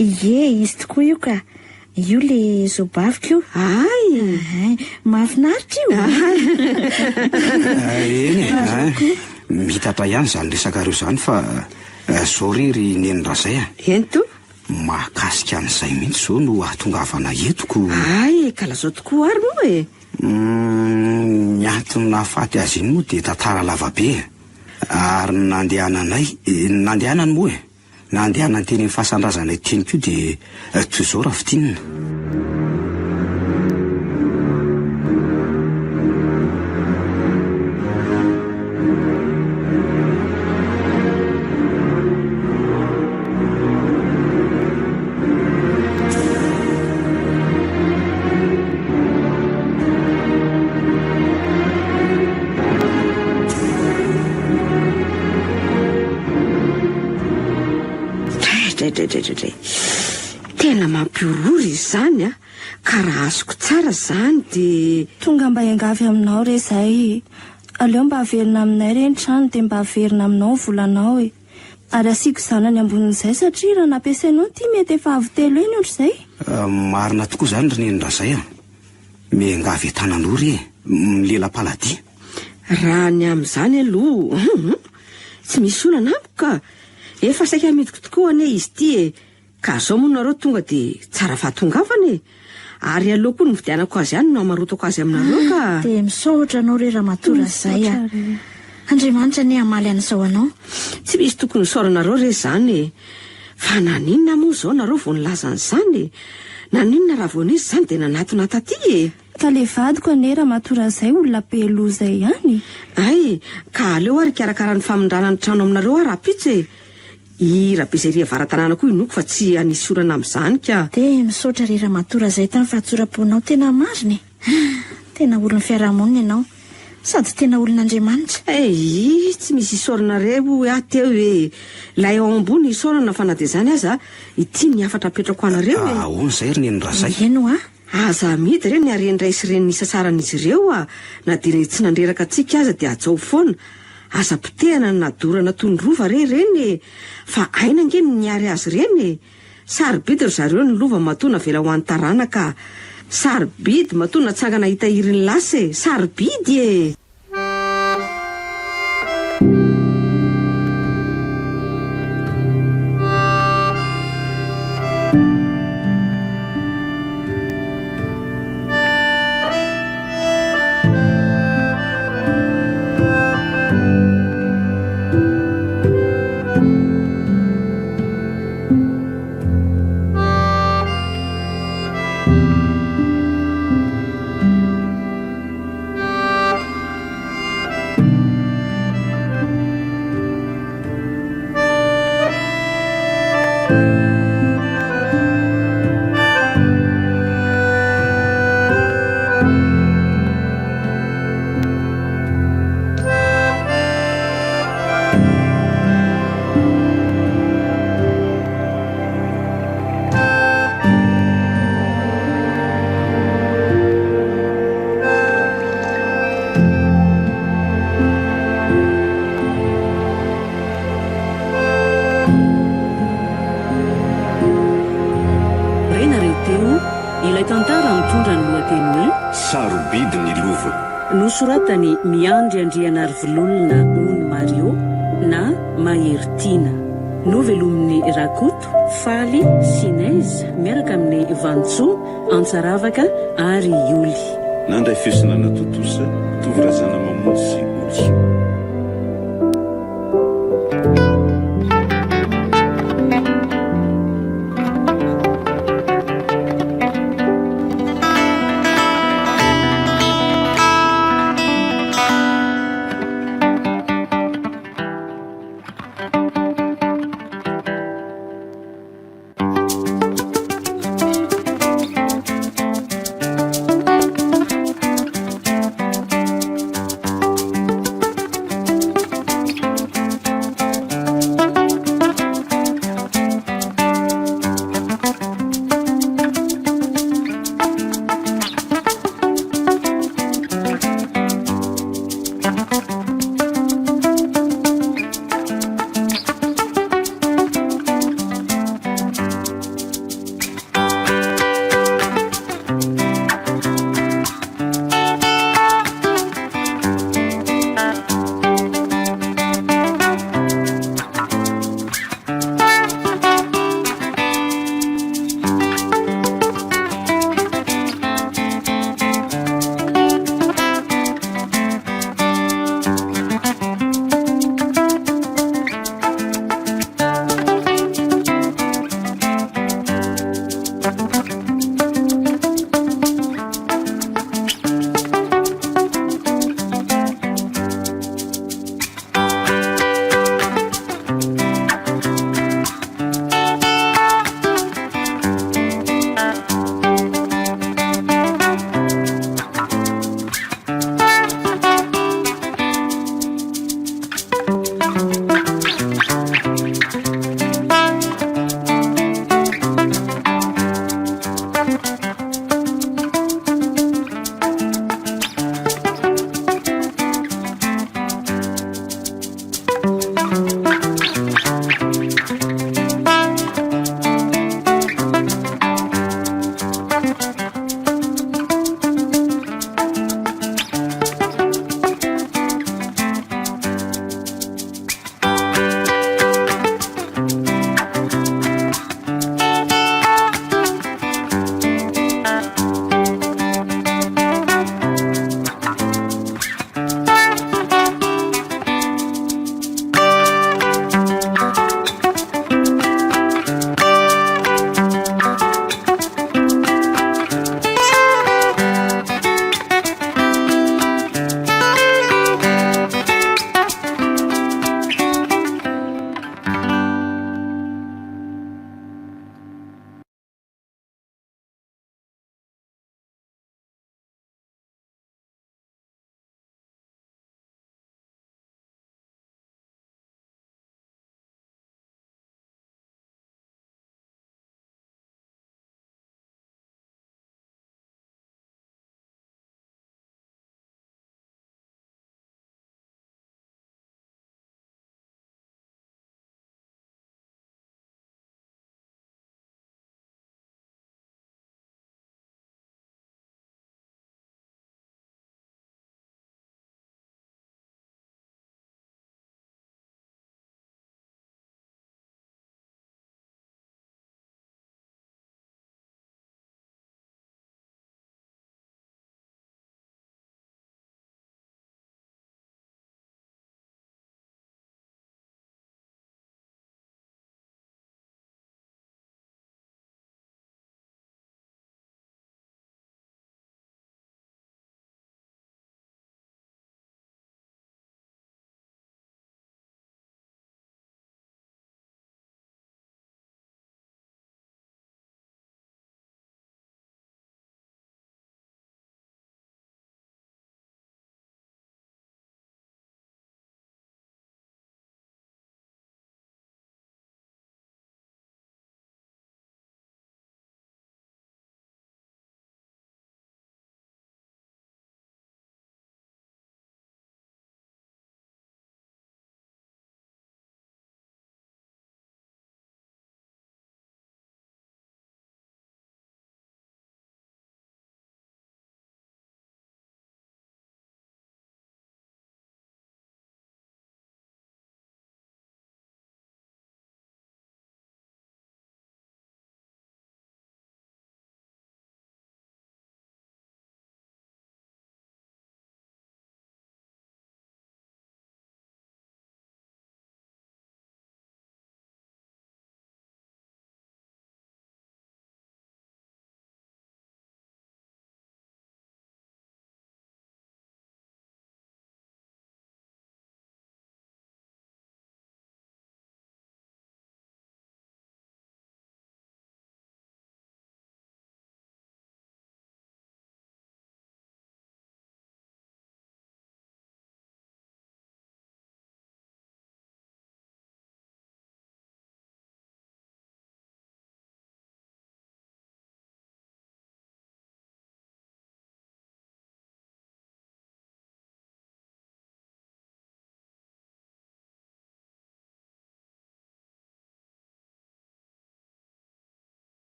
Speaker 5: Ie, izy tokoa io ka. Io le zobaviko io.
Speaker 8: Hay!
Speaker 5: Hay, mahafinaritra io.
Speaker 4: Eny e, mitatra ihany izany resakareo izany fa zao re ry Neny Razay a.
Speaker 8: Eny to.
Speaker 4: Mahakasika an'izay mihitsy izao no ahatongavana eto ko.
Speaker 8: Hay, ka lazao tokoa ary moa e.
Speaker 4: Ny antony nahafaty azy iny moa dia tantara lavabe e. Ary ny nandehananay, ny nandehanany moa e. Nandehanany teny amin'ny fasan-drazanay teny koa dia toy izao raha fintinina.
Speaker 8: Dray, Tena mampihorohoro izany a! Ka raha azoko tsara izany dia.
Speaker 7: Tonga mba hiangavy aminao re izay e! Aleo mba averina aminay re ny trano dia mba averina aminao ny volanao e! Ary asiako zanany ambonin'izay satria raha nampiasainao ity mety efa avo telo heny ohatr'izay.
Speaker 4: Marina tokoa izany ry Neny Razay a! Miangavy an-tanan'ory e! Milela-paladia.
Speaker 8: Raha ny amin'izany aloha, hum, tsy misy olana amiko ka! Efa saika amidiko tokoa anie izy ity e! Ka zao moa nareo tonga dia tsara fahatongavana e! Ary aleo koa ny nividianako azy ihany no hamarotako azy aminareo ka!
Speaker 5: Dia misaotra anao re ramatoa Razay a! Andriamanitra anie hamaly an'izao anao.
Speaker 8: Tsy misy tokony hisaoranareo re izany e! Fa naninona moa izao nareo vao nilaza an'izany e? Naninona raha vao nisy izany dia nanatona taty e?
Speaker 7: Ka le vadiko anie ramatoa Razay olona be loza ihany e!
Speaker 8: Hay, ka aleo ary hikarakara ny famindrana ny trano aminareo aho rahampitso e! I Rabezery avara-tanàna koa inoako fa tsy hanisy olana amin'izany ka.
Speaker 5: Dia misaotra re ramatoa Razay tamin'ny fahatsoram-ponao tena marina e! Tena olon'ny fiarahamonina ianao sady tena olon'Andriamanitra.
Speaker 8: Eii, tsy misy isaorana re hoy aho teo e! Ilay ao ambony isaorana fa na dia izany aza, ity ny hafatra apetrako anareo e!
Speaker 4: Ahoana izay ry Neny Razay?
Speaker 5: Eny hoa!
Speaker 8: Aza amidy re ny haren-dray sy reny nisasaran'izy ireo a! Na dia tsy nandreraka antsika aza dia hajao foana. Aza potehana na dorana toy ny rova re ireny e! Fa aina ange no niary azy ireny e! Sarobidy ry zareo ny lova matoa navela ho an'ny taranaka a! Sarobidy matoa natsangana hitahiry ny lasa e! Sarobidy e!
Speaker 1: Renareo teo ilay tantara mitondra ny lohateny hoe.
Speaker 2: Sarobidy ny lova.
Speaker 1: Nosoratan'i Miandry Andrianarivololona Ony Mario na Mahery Tiana. Novelomin'i Rakoto, Faly sy Neige miaraka amin'i Vantsoa, Antsaravaka ary Ioly.
Speaker 2: Nandray feo sy nanatontosa, Tovo Razanamamonjy sy Olisoa.